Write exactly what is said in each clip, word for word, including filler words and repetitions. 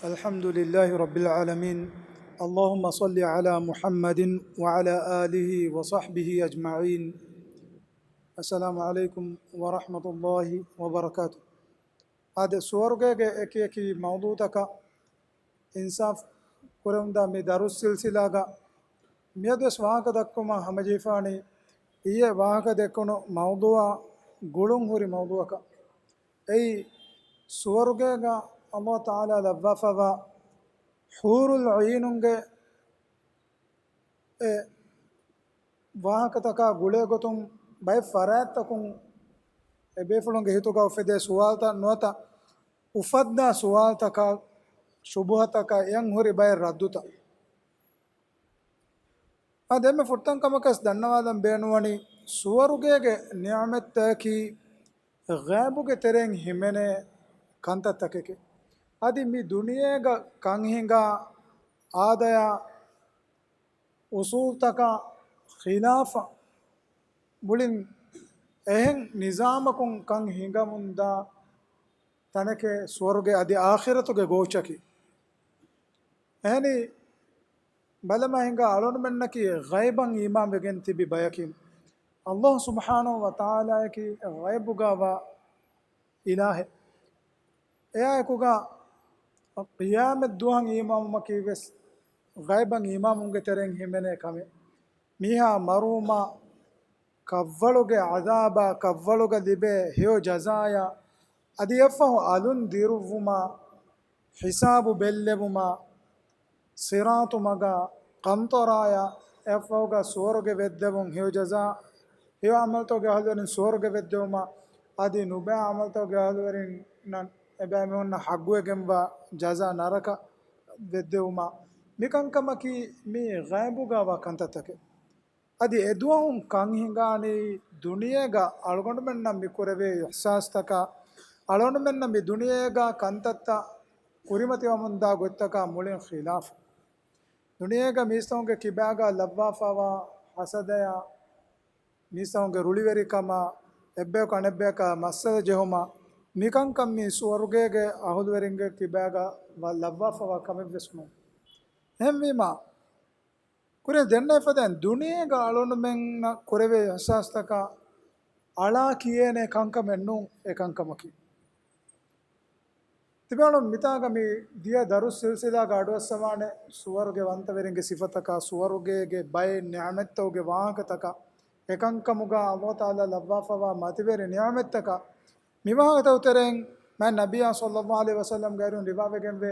الحمد لله رب العالمين. اللهم صل على محمد وعلى آله وصحبه أجمعين. السلام عليكم ورحمة الله وبركاته. އާދެ، ސުވަރުގޭގެ އެކި އެކި މައުޟޫޢުތަކަށް އިންސާފް ކުރެވުންދާ މި ދަރުސް ސިލްސިލާގަ މިއަދުވެސް ވާހަކަ ދައްކުމަށް ހަމަޖެހިފާނީ، އިއްޔެ ވާހަކަ ދެއްކުނު މައުޟޫޢާ ގުޅުން ހުރި މައުޟޫޢަކަށް. އެއީ، ސުވަރުގޭގަ ﷲ ތަޢާލާ ލައްވާފައިވާ ޙޫރުލް ޢީނުންގެ އެ ވާހަކަތަކާ ގުޅޭ ގޮތުން ބައެއް ފަރާތްތަކުން އެބޭފުޅުންގެ ހިތުގަ އުފެދޭ ސުވާލުތައް ނުވަތަ އުފައްދާ ސުވާލުތަކާ، ޝުބުހަތަކާ އެއަށް ހުރި ބައެއް ރައްދުތައް. އާދެ، އެންމެ ފުރަތަމަ ކަމަކަށް ދަންނަވާލަން ބޭނުންވަނީ، ސުވަރުގޭގެ ނިޢުމަތްތަކަކީ ޣައިބުގެ ތެރެއިން ހިމެނޭ ކަންތައްތަކެކޭ. އަދި މި ދުނިޔޭގަ ކަން ހިނގާ އާދަޔާ އުޞޫލުތަކާ ޚިލާފަށް މުޅިން އެހެން ނިޒާމަކުން ކަން ހިނގަމުންދާ ތަނެކޭ ސުވަރުގެ އަދި އާޚިރަތުގެ ގޯއްޗަކީ. އެހެނީ، ބަލަމާ ހިނގާ އަޅުންމެންނަކީ ޣައިބަށް އީމާންވެގެން ތިބި ބަޔަކީ. ﷲ ސުބްޙާނަހޫ ވަތަޢާލާއަކީ ޣައިބުގަވާ އިލާހެއް. އެއާއެކުގަ ޤިޔާމަތް ދުވަހަށް އީމާންވުމަކީ ވެސް ޣައިބަށް އީމާންވުމުގެ ތެރެއިން ހިމެނޭ ކަމެއް. މީހާ މަރުވުމާ، ކަށްވަޅުގެ ޢަޛާބާ، ކަށްވަޅުގަ ލިބޭ ހެޔޮ ޖަޒާޔާ، އަދި އެއަށްފަހު އަލުން ދިރުއްވުމާ، ހިސާބު ބެއްލެވުމާ، ޞިރާޠު މަގާ، ޤަންޠަރާޔާ، އެއަށްފަހުގަ ސުވަރުގެ ވެއްދެވުން، ހެޔޮ ޖަޒާ، ހެޔޮ ޢަމަލުތަކުގެ އަހުލުވެރިން ސުވަރުގެ ވެއްދެވުމާ، އަދި ނުބައި ޢަމަލުތަކުގެ އަހުލުވެރިންނަށް އެބައިމީހުންނަށް ޙައްޤުވެގެންވާ ޖަޒާ ނަރަކަ ވެއްދެވުމާ، މިކަންކަމަކީ މީ ޣައިބުގަވާ ކަންތައްތަކެއް. އަދި އެދުވަހުން ކަން ހިނގާނީ ދުނިޔޭގަ އަޅުގަނޑުމެންނަށް މި ކުރެވޭ އިޙްސާސްތަކާ، އަޅުގަނޑުމެންނަށް މި ދުނިޔޭގަ ކަންތައްތައް ކުރިމަތިވަމުންދާ ގޮތްތަކާ މުޅިން ޚިލާފު. ދުނިޔޭގަ މީސްތަކުންގެ ކިބާގަ ލައްވާފައިވާ ހަސަދަޔާ، މީސްތަކުންގެ ރުޅިވެރިކަމާ، އެއްބަޔަކު އަނެއްބަޔަކާ މައްސަލަ ޖެހުމާ، މިކަންކަން މީ ސުވަރުގޭގެ އަހުލުވެރިންގެ ކިބާގަ ވަ-، ލައްވާފައިވާ ކަމެއްވެސް ނޫން. އެހެންވީމާ، ކުރިން ދެންނެވި ފަދައިން ދުނިޔޭގަ އަޅުގަނޑުމެންނަށް ކުރެވޭ އިޙްސާސްތަކަށް އަޅާ ކިޔޭނޭ ކަންކަމެއް ނޫން އެކަންކަމަކީ. ތިބޭނު މިތާގަ މި ދިޔަ ދަރުސް ސިލްސިލާގަ އަޑުއައްސަވާނެ ސުވަރުގެ ވަންތަވެރިންގެ ސިފަތަކާ، ސުވަރުގޭގެ ބައެއް ނިޢުމަތްތަކުގެ ވާހަކަތަކާ، އެކަންކަމުގަ ﷲ ތަޢާލާ ލައްވާފައިވާ މަތިވެރި ނިޢުމަތްތަކާ، މި ވާހަކަތަކު ތެރެއިން މާތް ނަބިއްޔާ ޞައްލައްލާހު ޢަލައިހި ވަސައްލަމްގެ އަރިހުން ރިވާވެގެންވޭ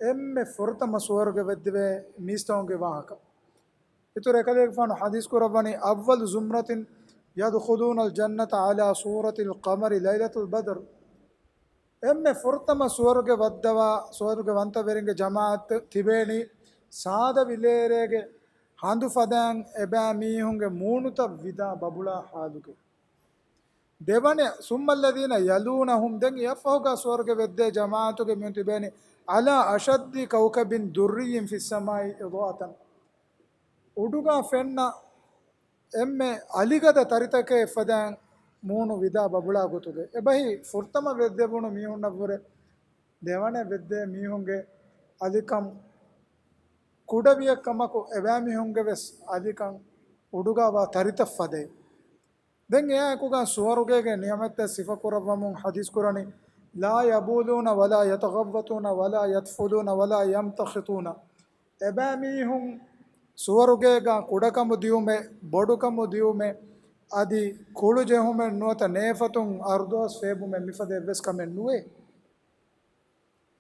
އެންމެ ފުރަތަމަ ސުވަރުގެ ވެއްދެވޭ މީސްތަކުންގެ ވާހަކަ. އިތުރު އެކަލޭގެފާނު ޙަދީޘް ކުރައްވަނީ، "أول زمرة يدخلون الجنة على صورة القمر ليلة البدر." އެންމެ ފުރަތަމަ ސުވަރުގެ ވައްދަވާ، ސުވަރުގެ ވަންތަވެރިންގެ ޖަމާޢަތް ތިބޭނީ ސާދަ ވިލޭރޭގެ ހަނދު ފަދައިން އެބައިމީހުންގެ މޫނުތައް ވިދާ ބަބުޅާ ހާލުގައި. ދެވަނަ، "ثم الذين يلونهم"، ދެން އެއަށްފަހުގަ ސުވަރުގެ ވެއްދޭ ޖަމާޢަތުގެ މީހުން ތިބޭނީ، "على أشد كوكب دري في السماء إضاءة." އުޑުގަ ފެންނަ އެންމެ އަލިގަދަ ތަރިތަކެއް އެއްފަދައިން މޫނު ވިދާ ބަބުޅާ ގޮތުގައި. އެބަހީ ފުރަތަމަ ވެއްދެވުނު މީހުންނަށްވުރެ ދެވަނަ ވެއްދޭ މީހުންގެ އަލިކަން ކުޑަވިޔަ ކަމަކު، އެބައިމީހުންގެ ވެސް އަލިކަން އުޑުގަވާ ތަރިތައް ފަދައިން. ދެން އެއާއެކުގަ ސުވަރުގޭގެ ނިޢުމަތްތައް ސިފަކުރައްވަމުން ޙަދީޘް ކުރަނީ، "لا يبولون ولا يتغوطون ولا يدفلون ولا يمتخطون." އެބައިމީހުން ސުވަރުގޭގަ ކުޑަކަމު ދިއުމެއް، ބޮޑުކަމު ދިއުމެއް، އަދި ކުޅު ޖެހުމެއް ނުވަތަ ނޭފަތުން އަރުދޯސް ފޭބުމެއް މިފަދަ އެއްވެސް ކަމެއް ނުވޭ.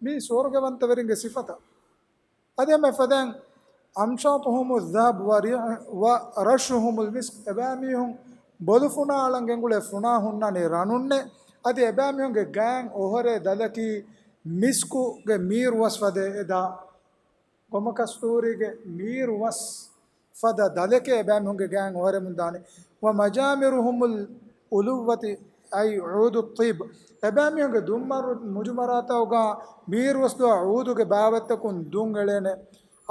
މީ ސުވަރުގެ ވަންތަވެރިންގެ ސިފަތައް. އަދި އެންމެ ފަދައިން، "أمشاطهم الذهب وريح-، ورشهم المسك." އެބައިމީހުން ބޮލު ފުނާ އަޅަން ގެންގުޅޭ ފުނާ ހުންނާނީ ރަނުންނޭ. އަދި އެބައިމީހުންގެ ގާތް އޮހޮރޭ ދަލަކީ މިސްކުގެ މީރުވަސް ފަދަ އެދާ. ގޮމަކަސްތޫރީގެ މީރުވަސް ފަދަ ދަލެކޭ އެބައިމީހުންގެ ގާތް އޮހޮރެމުން ދާނެ. "ومجامرهم الألوة" أي عود الطيب. އެބައިމީހުންގެ ދުންމަރު މުޖުމަރާތަކުގަ މީރުވަސް ދުވާ ޢޫދުގެ ބާވަތްތަކުން ދުން އެޅޭނެ.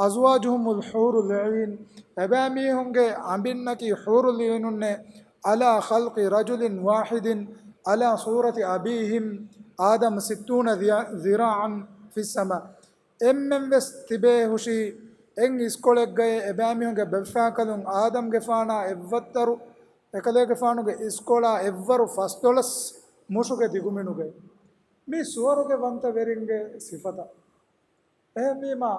"أزواجهم الحور العين." އެބައިމީހުންގެ އަނބިންނަކީ ޙޫރުލް ޢީނުންނޭ. "على خلق رجل واحد على صورة أبيهم آدم ستون ذراعا في السماء." އެންމެން ވެސް ތިބޭ ހުށީ އެއް އިސްކޮޅެއްގައޭ އެބައިމީހުންގެ ބައްޕާކަލުން އާދަމްގެފާނާ އެއްވައްތަރު އެކަލޭގެފާނުގެ އިސްކޮޅާ އެއްވަރު ފަސްދޮޅަސް މުށުގެ ދިގުމިނުގައި. މީ ސުވަރުގެ ވަންތަވެރިންގެ ސިފަތައް. އެހެންވީމާ،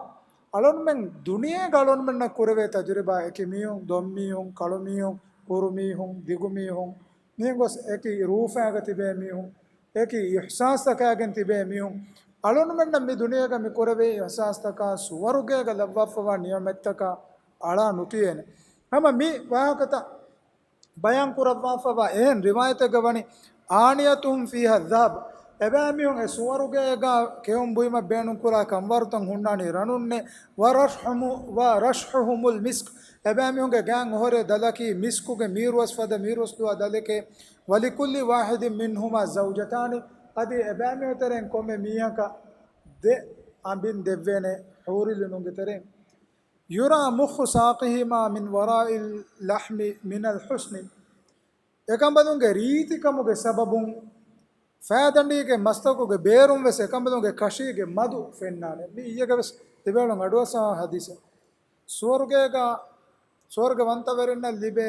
އަޅުންމެން ދުނިޔޭގަ އަޅުންމެންނަށް ކުރެވޭ ތަޖުރިބާ އެކި މީހުން، ދޮންމީހުން، ކަޅުމީހުން، ކުރުމީހުން، ދިގުމީހުން، މީހުން ގޮސް އެކި ރޫފާގަ ތިބޭ މީހުން، އެކި އިޙްސާސްތަކާގެން ތިބޭ މީހުން، އަޅުންމެންނަށް މި ދުނިޔޭގަ މި ކުރެވޭ އިޙްސާސްތަކާ ސުވަރުގޭގަ ލައްވާފަވާ ނިޢުމަތްތަކާ އަޅާ ނުކިޔޭނެ. ހަމަ މި ވާހަކަތައް ބަޔާން ކުރައްވާފަވާ އެހެން ރިވާޔަތެއްގަ ވަނީ، آنيتهم فيها ذهب، އެބައިމީހުން އެ ސުވަރުގޭގަ ކެއުން ބުއިމަށް ބޭނުންކުރާ ކަންވާރުތައް ހުންނާނީ ރަނުންނޭ، ورشحهم، ورشحهم المسك، އެބައިމީހުންގެ ގާތް އޮހޮރޭ ދަލަކީ މިސްކުގެ މީރުވަސް ފަދަ މީރުވަސް ދުވާ ދަލެކޭ، ولكل واحد منهما زوجتان، އަދި އެބައިމީހުން ތެރެއިން ކޮންމެ މީހަކަށް ދެ އަނބިން ދެއްވޭނެ ޙޫރުލީނުންގެ ތެރެއިން. يرى مخ ساقهما من وراء اللحم من الحسن، އެކަނބަލުންގެ ރީތިކަމުގެ ސަބަބުން ފައިދަނޑީގެ މަސްތަކުގެ ބޭރުން ވެސް އެކަނބަލުންގެ ކަށީގެ މަދު ފެންނާނެ. މި އިއްޔެގެ ވެސް ތިބޭޅުން އަޑުއައްސަވާ ހަދީސެއް. ސުވަރުގޭގަ، ސުވަރުގެ ވަންތަވެރިންނަށް ލިބޭ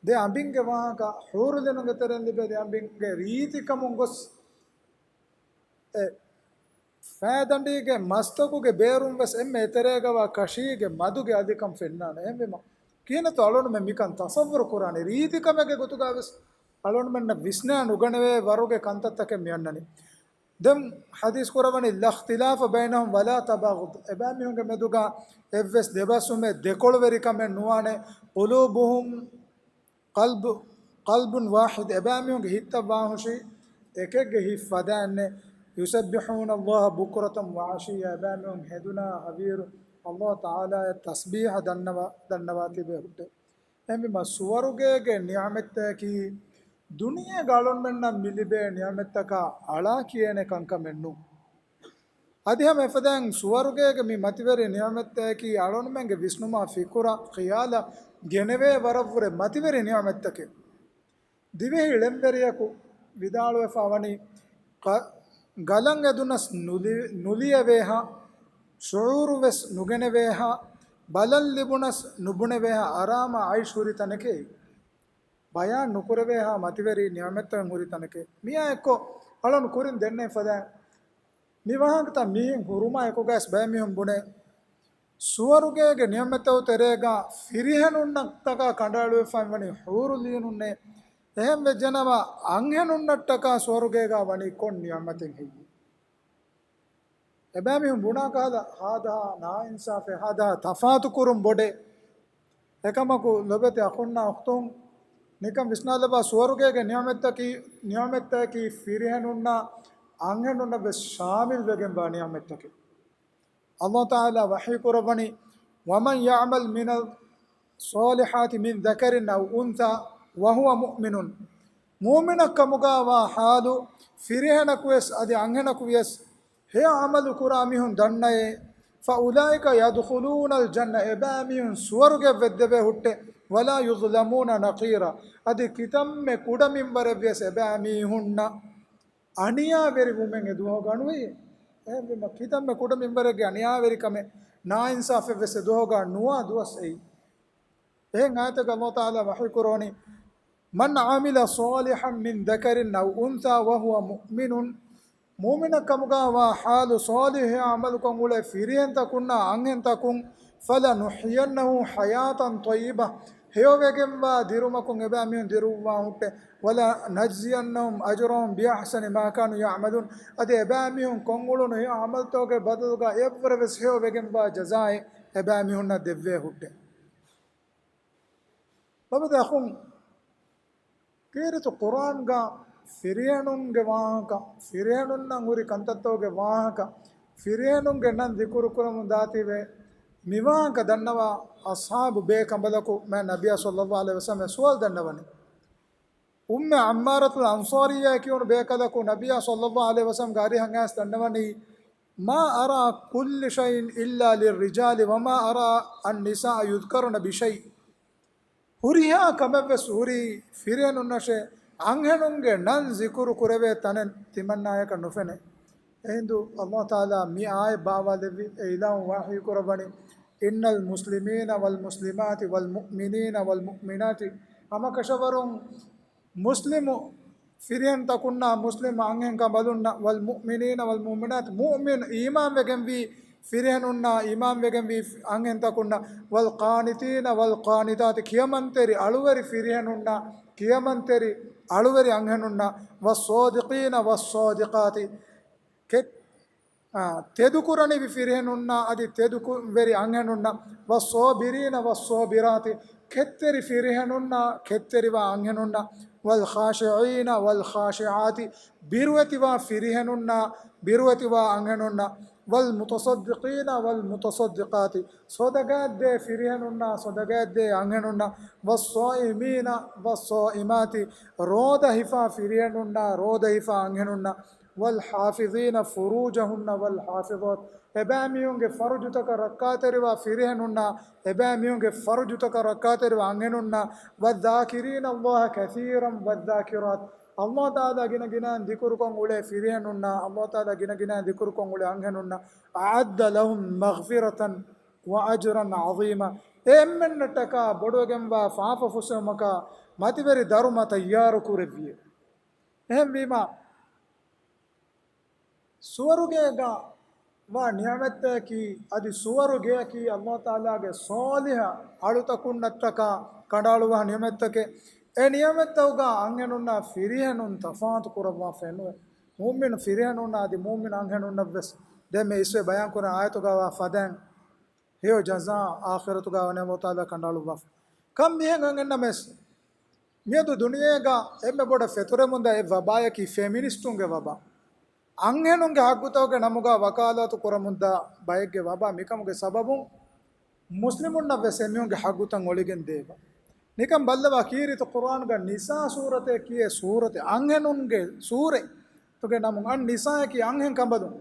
ދެ އަނބިންގެ ވާހަކަ، ޙޫރުލީނުންގެ ތެރެއިން ލިބޭ ދެ އަނބިންގެ ރީތިކަމުން ގޮސް، އެ ފައިދަނޑީގެ މަސްތަކުގެ ބޭރުން ވެސް އެންމެ އެތެރޭގަވާ ކަށީގެ މަދުގެ އަލިކަން ފެންނާނެ. އެހެންވީމަ، ކިހިނެއްތޯ އަޅުންމެން މިކަން ތަޞައްވުރު ކުރާނީ؟ ރީތިކަމެއްގެ ގޮތުގަ ވެސް އަޅުންމެންނަށް ވިސްނާ ނުގަނެވޭ ވަރުގެ ކަންތައްތަކެއް މިއަންނަނީ. ދެން ޙަދީޘް ކުރައްވަނީ، لا اختلاف بينهم ولا تباغض، އެބައިމީހުންގެ މެދުގަ އެއްވެސް ދެބަސުމެއް ދެކޮޅުވެރިކަމެއް ނުވާނެ. قلوبهم قلب، قلب واحد، އެބައިމީހުންގެ ހިތްތައް ވާހުށީ އެކެއްގެ ހިތް ފަދައިންނޭ. يسبحون الله بكرة وعشيا، އެބައިމީހުން ހެދުނާ ހަވީރު ﷲ ތަޢާލާއަށް ތަސްބީޙަ ދަންނަވާ، ދަންނަވާ ތިބޭ ހުއްޓެ. އެހެންވީމަ، ސުވަރުގޭގެ ނިޢުމަތްތަކީ ދުނިޔޭގަ އަޅުންމެންނަށް މި ލިބޭ ނިޢުމަތްތަކާ އަޅާ ކިޔޭނެ ކަންކަމެއް ނޫން. އަދި ހަމަ އެފަދައިން ސުވަރުގޭގެ މި މަތިވެރި ނިޢުމަތްތަކީ އަޅުންމެންގެ ވިސްނުމާ، ފިކުރާ، ޚިޔާލަށް ގެނެވޭ ވަރަށްވުރެ މަތިވެރި ނިޢުމަތްތަކެއް. ދިވެހި ޅެންވެރިޔަކު ވިދާޅުވެފާ ވަނީ، ގަ-، ގަލަށް އެދުނަސް ނުލި-، ނުލިޔެވޭހާ، ޝުޢޫރު ވެސް ނުގެނެވޭހާ، ބަލަން ލިބުނަސް ނުބުނެވޭހާ އަރާމާ އައިޝް ހުރި ތަނެކޭ. ބަޔާން ނުކުރެވޭހާ މަތިވެރި ނިޢުމަތްތައް ހުރި ތަނެކޭ. މިއާ އެއްކޮށް އަޅުން ކުރިން ދެންނެވި ފަދައިން މި ވާހަކަތައް މިހެން ހުރުމާ އެކުގައިސް ބައެއް މީހުން ބުނޭ، ސުވަރުގޭގެ ނިޢުމަތްތައް ތެރޭގަ ފިރިހެނުންނަށްޓަކާ ކަނޑައެޅުވެފައި ވަނީ ޙޫރުލީނުންނޭ. އެހެން ވެއްޖެނަމަ އަންހެނުންނަށްޓަކާ ސުވަރުގޭގަ ވަނީ ކޮން ނިޢުމަތެއް ހެއްޔޭ؟ އެބައިމީހުން ބުނާ ކަހަލަ ހާދަހާ ނާއިންސާފެއް، ހާދަހާ ތަފާތު ކުރުން ބޮޑޭ. އެކަމަކު ލޮބެތި އަޚުންނާ އުޚްތުން، ނިކަން ވިސްނާލަބާ، ސުވަރުގޭގެ ނިޢުމަތްތަކީ، ނިޢުމަތްތަކީ ފިރިހެނުންނާ އަންހެނުންނަށް ވެސް ޝާމިލް ވެގެންވާ ނިޢުމަތްތަކެއް. ﷲ ތަޢާލާ ވަޙީ ކުރައްވަނީ، ومن يعمل من الصالحات من ذكر أو أنثى وهو مؤمن، މުއުމިނަށް ކަމުގައިވާ ޙާލު، ފިރިހެނަކު ވެސް އަދި އަންހެނަކު ވިޔަސް، ހެޔޮ ޢަމަލު ކުރާ މީހުން ދަންނައޭ، فأولئك يدخلون الجنة، އެބައިމީހުން ސުވަރުގެ ވެއްދެވޭ ހުއްޓެ، ولا يظلمون نقيرا، އަދި ކިތަންމެ ކުޑަ މިންވަރެއް ވިޔަސް އެބައިމީހުންނަށް އަނިޔާވެރިވުމެއް އެ ދުވަހުގަ ނުވޭ. އެހެންވީމަ، ކިތަންމެ ކުޑަ މިންވަރެއްގެ އަނިޔާވެރިކަމެއް، ނާއިންސާފެއް ވެސް އެ ދުވަހުގަ ނުވާ ދުވަސް އެއީ. އެހެން އާޔަތެއްގަ ﷲ ތަޢާލާ ވަޙީ ކުރައްވަނީ، من عمل صالحا من ذكر أو أنثى وهو مؤمن، މުއުމިނަށް ކަމުގައިވާ ޙާލު، ޞާލިޙު ޢަމަލުކޮށް އުޅޭ ފިރިހެންތަކުންނާ އަންހެންތަކުން، فلنحيينه حياة طيبة، ހެޔޮވެގެންވާ ދިރުމަކުން އެބައިމީހުން ދިރުއްވާ ހުއްޓެ، ولنجزينهم أجرهم بأحسن ما كانوا يعملون، އަދި އެބައިމީހުން ކޮށްއުޅުނު ހެޔޮ ޢަމަލުތަކުގެ ބަދަލުގަ އެއަށްވުރެ ވެސް ހެޔޮވެގެންވާ ޖަޒާއެއް އެބައިމީހުންނަށް ދެއްވޭ ހުއްޓެ. ލޮބުވެތި އަޚުން، ކީރިތި ޤުރްއާންގަ ފިރިހެނުންގެ ވާހަކަ، ފިރިހެނުންނަށް ހުރި ކަންތައްތަކުގެ ވާހަކަ، ފިރިހެނުންގެ ނަން ޛިކުރު ކުރަމުން ދާތީވެ، މިވާހަކަ ދަންނަވާ އަޞްޙާބު ބޭކަނބަލަކު މާތް ނަބިއްޔާ ޞައްލައްލާހު ޢަލައިހި ވަސައްލަމަށް ސުވާލު ދަންނަވަނީ. އުއްމެ ޢައްމާރަތުލް އަންޞާރިއްޔާ ކިޔުނު ބޭކަލަކު ނަބިއްޔާ ޞައްލައްލާހު ޢަލައިހި ވަސައްލަމްގެ އަރިހަށް އައިސް ދަންނަވަނީ، ما أرى كل شيء إلا للرجال وما أرى النساء يذكرن بشيء. ހުރިހާ ކަމެއްވެސް ހުރީ ފިރިހެނުންނަށޭ، އަންހެނުންގެ ނަން ޒިކުރު ކުރެވޭ ތަނެއް ތިމަންނާޔަކަށް ނުފެނޭ. އެހިނދު ﷲ ތަޢާލާ މި އާޔަތް ބާވާލެއްވި އެ އިލާހު ވަޙީ ކުރައްވަނީ، إن المسلمين والمسلمات والمؤمنين والمؤمنات، ހަމަކަށަވަރުން މުސްލިމު ފިރިހެންތަކުންނާ، މުސްލިމް އަންހެން ކަނބަލުންނަށް، والمؤمنين والمؤمنات، މުއުމިން އީމާންވެގެންވީ ފިރިހެނުންނާ، އީމާންވެގެންވީ އަންހެންތަކުންނަށް، والقانتين والقانتات، ކިޔަމަންތެރި އަޅުވެރި ފިރިހެނުންނާ، ކިޔަމަންތެރި އަޅުވެރި އަންހެނުންނަށް، والصادقين والصادقات، ކެ-، އާ، ތެދުކުރަނިވި ފިރިހެނުންނާ އަދި ތެދުކު-، ވެރި އަންހެނުންނަށް، والصابرين والصابرات، ކެތްތެރި ފިރިހެނުންނާ ކެތްތެރިވާ އަންހެނުންނަށް، والخاشعين والخاشعات، ބިރުވެތިވާ ފިރިހެނުންނާ ބިރުވެތިވާ އަންހެނުންނަށް، والمتصدقين والمتصدقات، ޞަދަޤާތްދޭ ފިރިހެނުންނާ ޞަދަޤާތްދޭ އަންހެނުންނަށް، والصائمين والصائمات، ރޯދަ ހިފާ ފިރިހެނުންނާ ރޯދަ ހިފާ އަންހެނުންނަށް، والحافظين فروجهن والحافظات، އެބައިމީހުންގެ ފަރުޖުތަކަށް ރައްކާތެރިވާ ފިރިހެނުންނާ، އެބައިމީހުންގެ ފަރުޖުތަކަށް ރައްކާތެރިވާ އަންހެނުންނާ، والذاكرين الله كثيرا والذاكرات، ﷲ ތަޢާލާ ގިނަ ގިނައިން ޛިކުރުކޮށް އުޅޭ ފިރިހެނުންނާ، ﷲ ތަޢާލާ ގިނަ ގިނައިން ޛިކުރުކޮށް އުޅޭ އަންހެނުންނަށް، أعد لهم مغفرة وأجرا عظيما، އެ އެންމެންނަށްޓަކާ ބޮޑުވެގެންވާ ފާފަ ފުސްވުމަކާ މަތިވެރި ދަރުމަ ތައްޔާރު ކުރެއްވިއެވެ. އެހެންވީމާ، ސުވަރުގޭގަ ވާ ނިޢުމަތްތަކީ، އަދި ސުވަރުގެއަކީ ﷲ ތަޢާލާގެ ޞާލިޙަ އަޅުތަކުންނަށްޓަކާ ކަނޑައަޅުވާ ނިޢުމަތްތަކެއް. އެ ނިޢުމަތްތަކުގަ އަންހެނުންނާ ފިރިހެނުން ތަފާތު ކުރައްވާފައެއް ނުވޭ. މުއުމިނު ފިރިހެނުންނާ އަދި މުއުމިނު އަންހެނުންނަށްވެސް ދެންމެ އިސްވެ ބަޔާންކުރާ އާޔަތުގަ ވާ ފަދައިން ހެޔޮ ޖަޒާ އާޚިރަތުގަ ވަނީ ﷲ ތަޢާލާ ކަނޑައަޅުއްވާފަ. ކަން މިހެން އަންނަމެސް، މިއަދު ދުނިޔޭގަ އެންމެ ބޮޑަށް ފެތުރެމުންދާ އެއް ވަބާޔަކީ ފެމިނިސްޓުންގެ ވަބާ. އަންހެނުންގެ ހައްގުތަކުގެ ނަމުގަ ވަކާލާތު ކުރަމުންދާ ބައެއްގެ ވަބާ. މިކަމުގެ ސަބަބުން މުސްލިމުންނަށް ވެސް އެމީހުންގެ ހައްގުތައް އޮޅިގެން ދޭ ބަ. ނިކަން ބައްލަވާ، ކީރިތި ޤުރްއާނުގަ ނިސާ ސޫރަތޭ ކިޔޭ ސޫރަތެއް، އަންހެނުންގެ ސޫރަތުގެ ނަމުން. އަން ނިސާއަކީ އަންހެން ކަނބަލުން.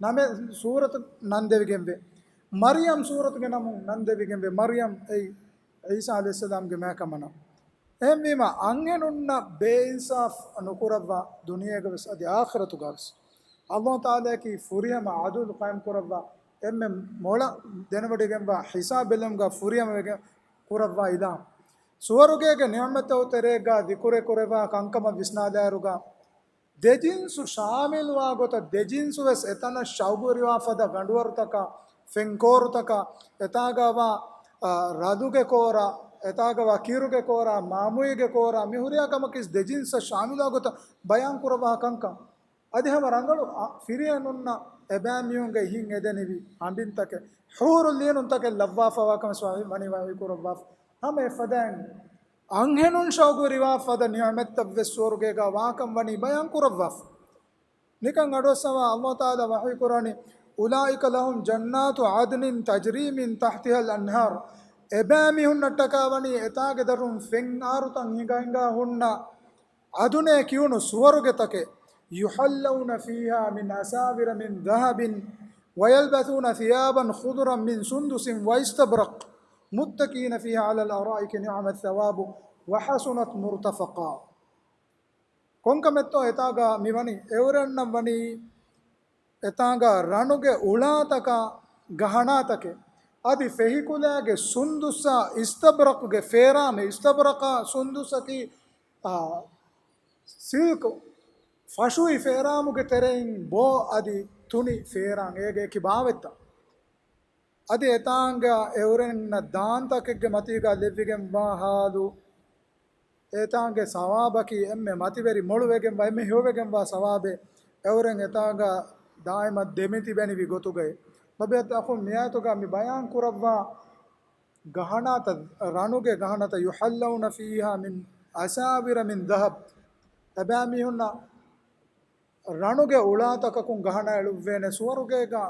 ނަމެއް ސޫރަތު ނަންދެވިގެންވޭ. މަރިޔަމް ސޫރަތުގެ ނަމުން ނަންދެވިގެންވޭ. މަރިޔަމް އެއީ ޢީސާ ޢަލައިހިއްސަލާމްގެ މާކަމަނާ. އެހެންވީމަ، އަންހެނުންނަށް ބޭއިންސާފް ނުކުރައްވާ ދުނިޔޭގަވެސް އަދި އާޚިރަތުގަވެސް ﷲ ތަޢާލާއަކީ ފުރިހަމަ ޢަދުލު ޤާއިމް ކުރައްވާ، އެންމެ މޮޅަށް ދެނެވޮޑިގެންވާ ޙިސާބް ބެލުމުގަ ފުރިހަމަ ވެގެން ކުރައްވާ އިލާހު. ސުވަރުގޭގެ ނިޢުމަތްތައް ތެރޭގަ ޛިކުރެއް ކުރެވާ ކަންކަމަށް ވިސްނާލާއިރުގަ، ދެޖިންސު ޝާމިލުވާ ގޮތަށް، ދެޖިންސު ވެސް އެތަނަށް ޝައުގުވެރިވާ ފަދަ ގަނޑުވަރުތަކާ، ފެންކޯރުތަކާ، އެތާގަވާ، އާ، ރަދުގެ ކޯރާ، އެތާގަވާ ކިރުގެ ކޯރާ، މާމުއީގެ ކޯރާ، މި ހުރިހާ ކަމަކީ ދެޖިންސަށް ޝާމިލުވާ ގޮތަށް ބަޔާން ކުރައްވާ ކަންކަން. އަދި ހަމަ ރަނގަޅު، އާ، ފިރިހެނުންނަށް އެބައިމީހުންގެ ހިތް އެދެނިވި ހަނބިންތަކެއް، ޙޫރުލްޢީނުންތަކެއް ލައްވާފަވާ ކަމަށް ވަނީ ވަޙީ ކުރައްވާފަ. ހަމަ އެފަދައިން އަންހެނުން ޝައުގުވެރިވާ ފަދަ ނިޢުމަތްތައް ވެސް ސުވަރުގޭގަ ވާކަން ވަނީ ބަޔާން ކުރައްވާފަ. ނިކަން އަޑުއައްސަވާ ﷲ ތަޢާލާ ވަޙީ ކުރާނީ، أولئك لهم جنات عدن تجري من تحتها الأنهار. އެބައިމީހުންނަށްޓަކާ ވަނީ އެތާގެ ދަށުން ފެން އާރުތައް ހިނގާ ހިނގާ ހުންނަ ޢަދުނޭ ކިޔުނު ސުވަރުގެތަކެއް، يحلون فيها من أساور من ذهب ويلبسون ثيابا خضرا من سندس واستبرق متكئين فيها على الأرائك نعم الثواب وحسنت مرتفقا. ކޮންކަމެއްތޯ އެތާގަ މިވަނީ؟ އެއުރެންނަށް ވަނީ އެތާގަ ރަނުގެ އުޅާތަކާ ގަހަނާތަކެއް، އަދި ފެހިކުލައިގެ ސުންދުސާ އިސްތަބްރަޤުގެ ފޭރާމެއް. އިސްތަބްރަޤާ ސުންދުސަކީ، އާ، ސިލްކު ފަށުވި ފޭރާމުގެ ތެރެއިން ބޯ އަދި ތުނި ފޭރާން އޭގެ އެކި ބާވަތްތައް. އަދި އެތާނގަ އެއުރެންނަށް ދާންތަކެއްގެ މަތީގަ ލެއްވިގެންވާ ހާލު، އެތާނގެ ސަވާބަކީ އެންމެ މަތިވެރި މޮޅުވެގެންވާ، އެންމެ ހެޔޮވެގެންވާ ސަވާބެއް އެއުރެން އެތާގަ ދާއިމަށް ދެމިތިބެނިވި ގޮތުގައި. ލޮބުވެތި އަޚުން، މިއާޔަތުގަ މި ބަޔާން ކުރައްވާ ގަހަނާތައް، ރަނުގެ ގަހަނާތައް، يحلون فيها من أساور من ذهب، އެބައިމީހުންނަށް ރަނުގެ އުޅާތަކަކުން ގަހަނާ އެޅުއްވޭނެ، ސުވަރުގޭގަ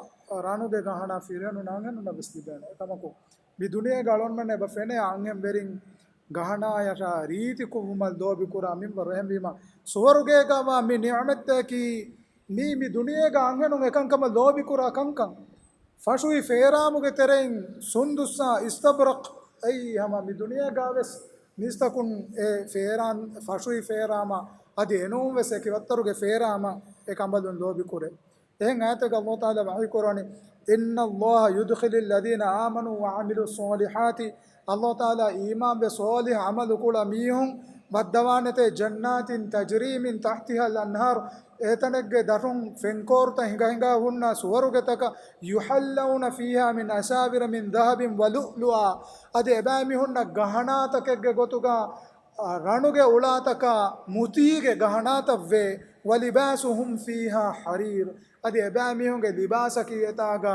ރަނުގެ ގަހަނާ ފިރިހެނުން އަންހެނުންނަށް ވެސް ލިބޭނެ. އެކަމަކު، މި ދުނިޔޭގަ އަޅުގަނޑުމެން އެބަ ފެނޭ އަންހެން ވެރިން ގަހަނާޔަށާ ރީތިކުރުމަށް ލޯބިކުރާ މިންވަރު. އެހެންވީމަ، ސުވަރުގޭގަ ވާ މި ނިޢުމަތްތަކީ މީ، މި ދުނިޔޭގަ އަންހެނުން އެކަންކަމަށް ލޯބިކުރާ ކަންކަން. ފަށުވި ފޭރާމުގެ ތެރެއިން ސުންދުސާ އިސްތަބްރަޤް އެއީ ހަމަ މި ދުނިޔޭގަވެސް މީސްތަކުން އެ ފޭރާން، ފަށުވި ފޭރާމަ އަދި އެނޫންވެސް އެކި ވައްތަރުގެ ފޭރާމަ އެ ކަނބަލުން ލޯބިކުރޭ. އެހެން އާޔަތެއްގަ ﷲ ތަޢާލާ ވަޙީ ކުރާނީ، إن الله يدخل الذين آمنوا وعملوا الصالحات، ﷲ ތަޢާލާ އީމާންވެ ޞާލިޙު ޢަމަލު ކުޅަ މީހުން ވައްދަވާނެތޭ، جنات تجري من تحتها الأنهار، އެތަނެއްގެ ދަށުން ފެންކޯރުތައް ހިނގަ ހިނގާ ހުންނަ ސުވަރުގެތަކަށް، يحلون فيها من أساور من ذهب ولؤلؤا، އަދި އެބައިމީހުންނަށް ގަހަނާތަކެއްގެ ގޮތުގަ އަ، ރަނުގެ އުޅާތަކާ މުތީގެ ގަހަނާތައްވޭ، ولباسهم فيها حرير، އަދި އެބައިމީހުންގެ ލިބާސަކީ އެތާގަ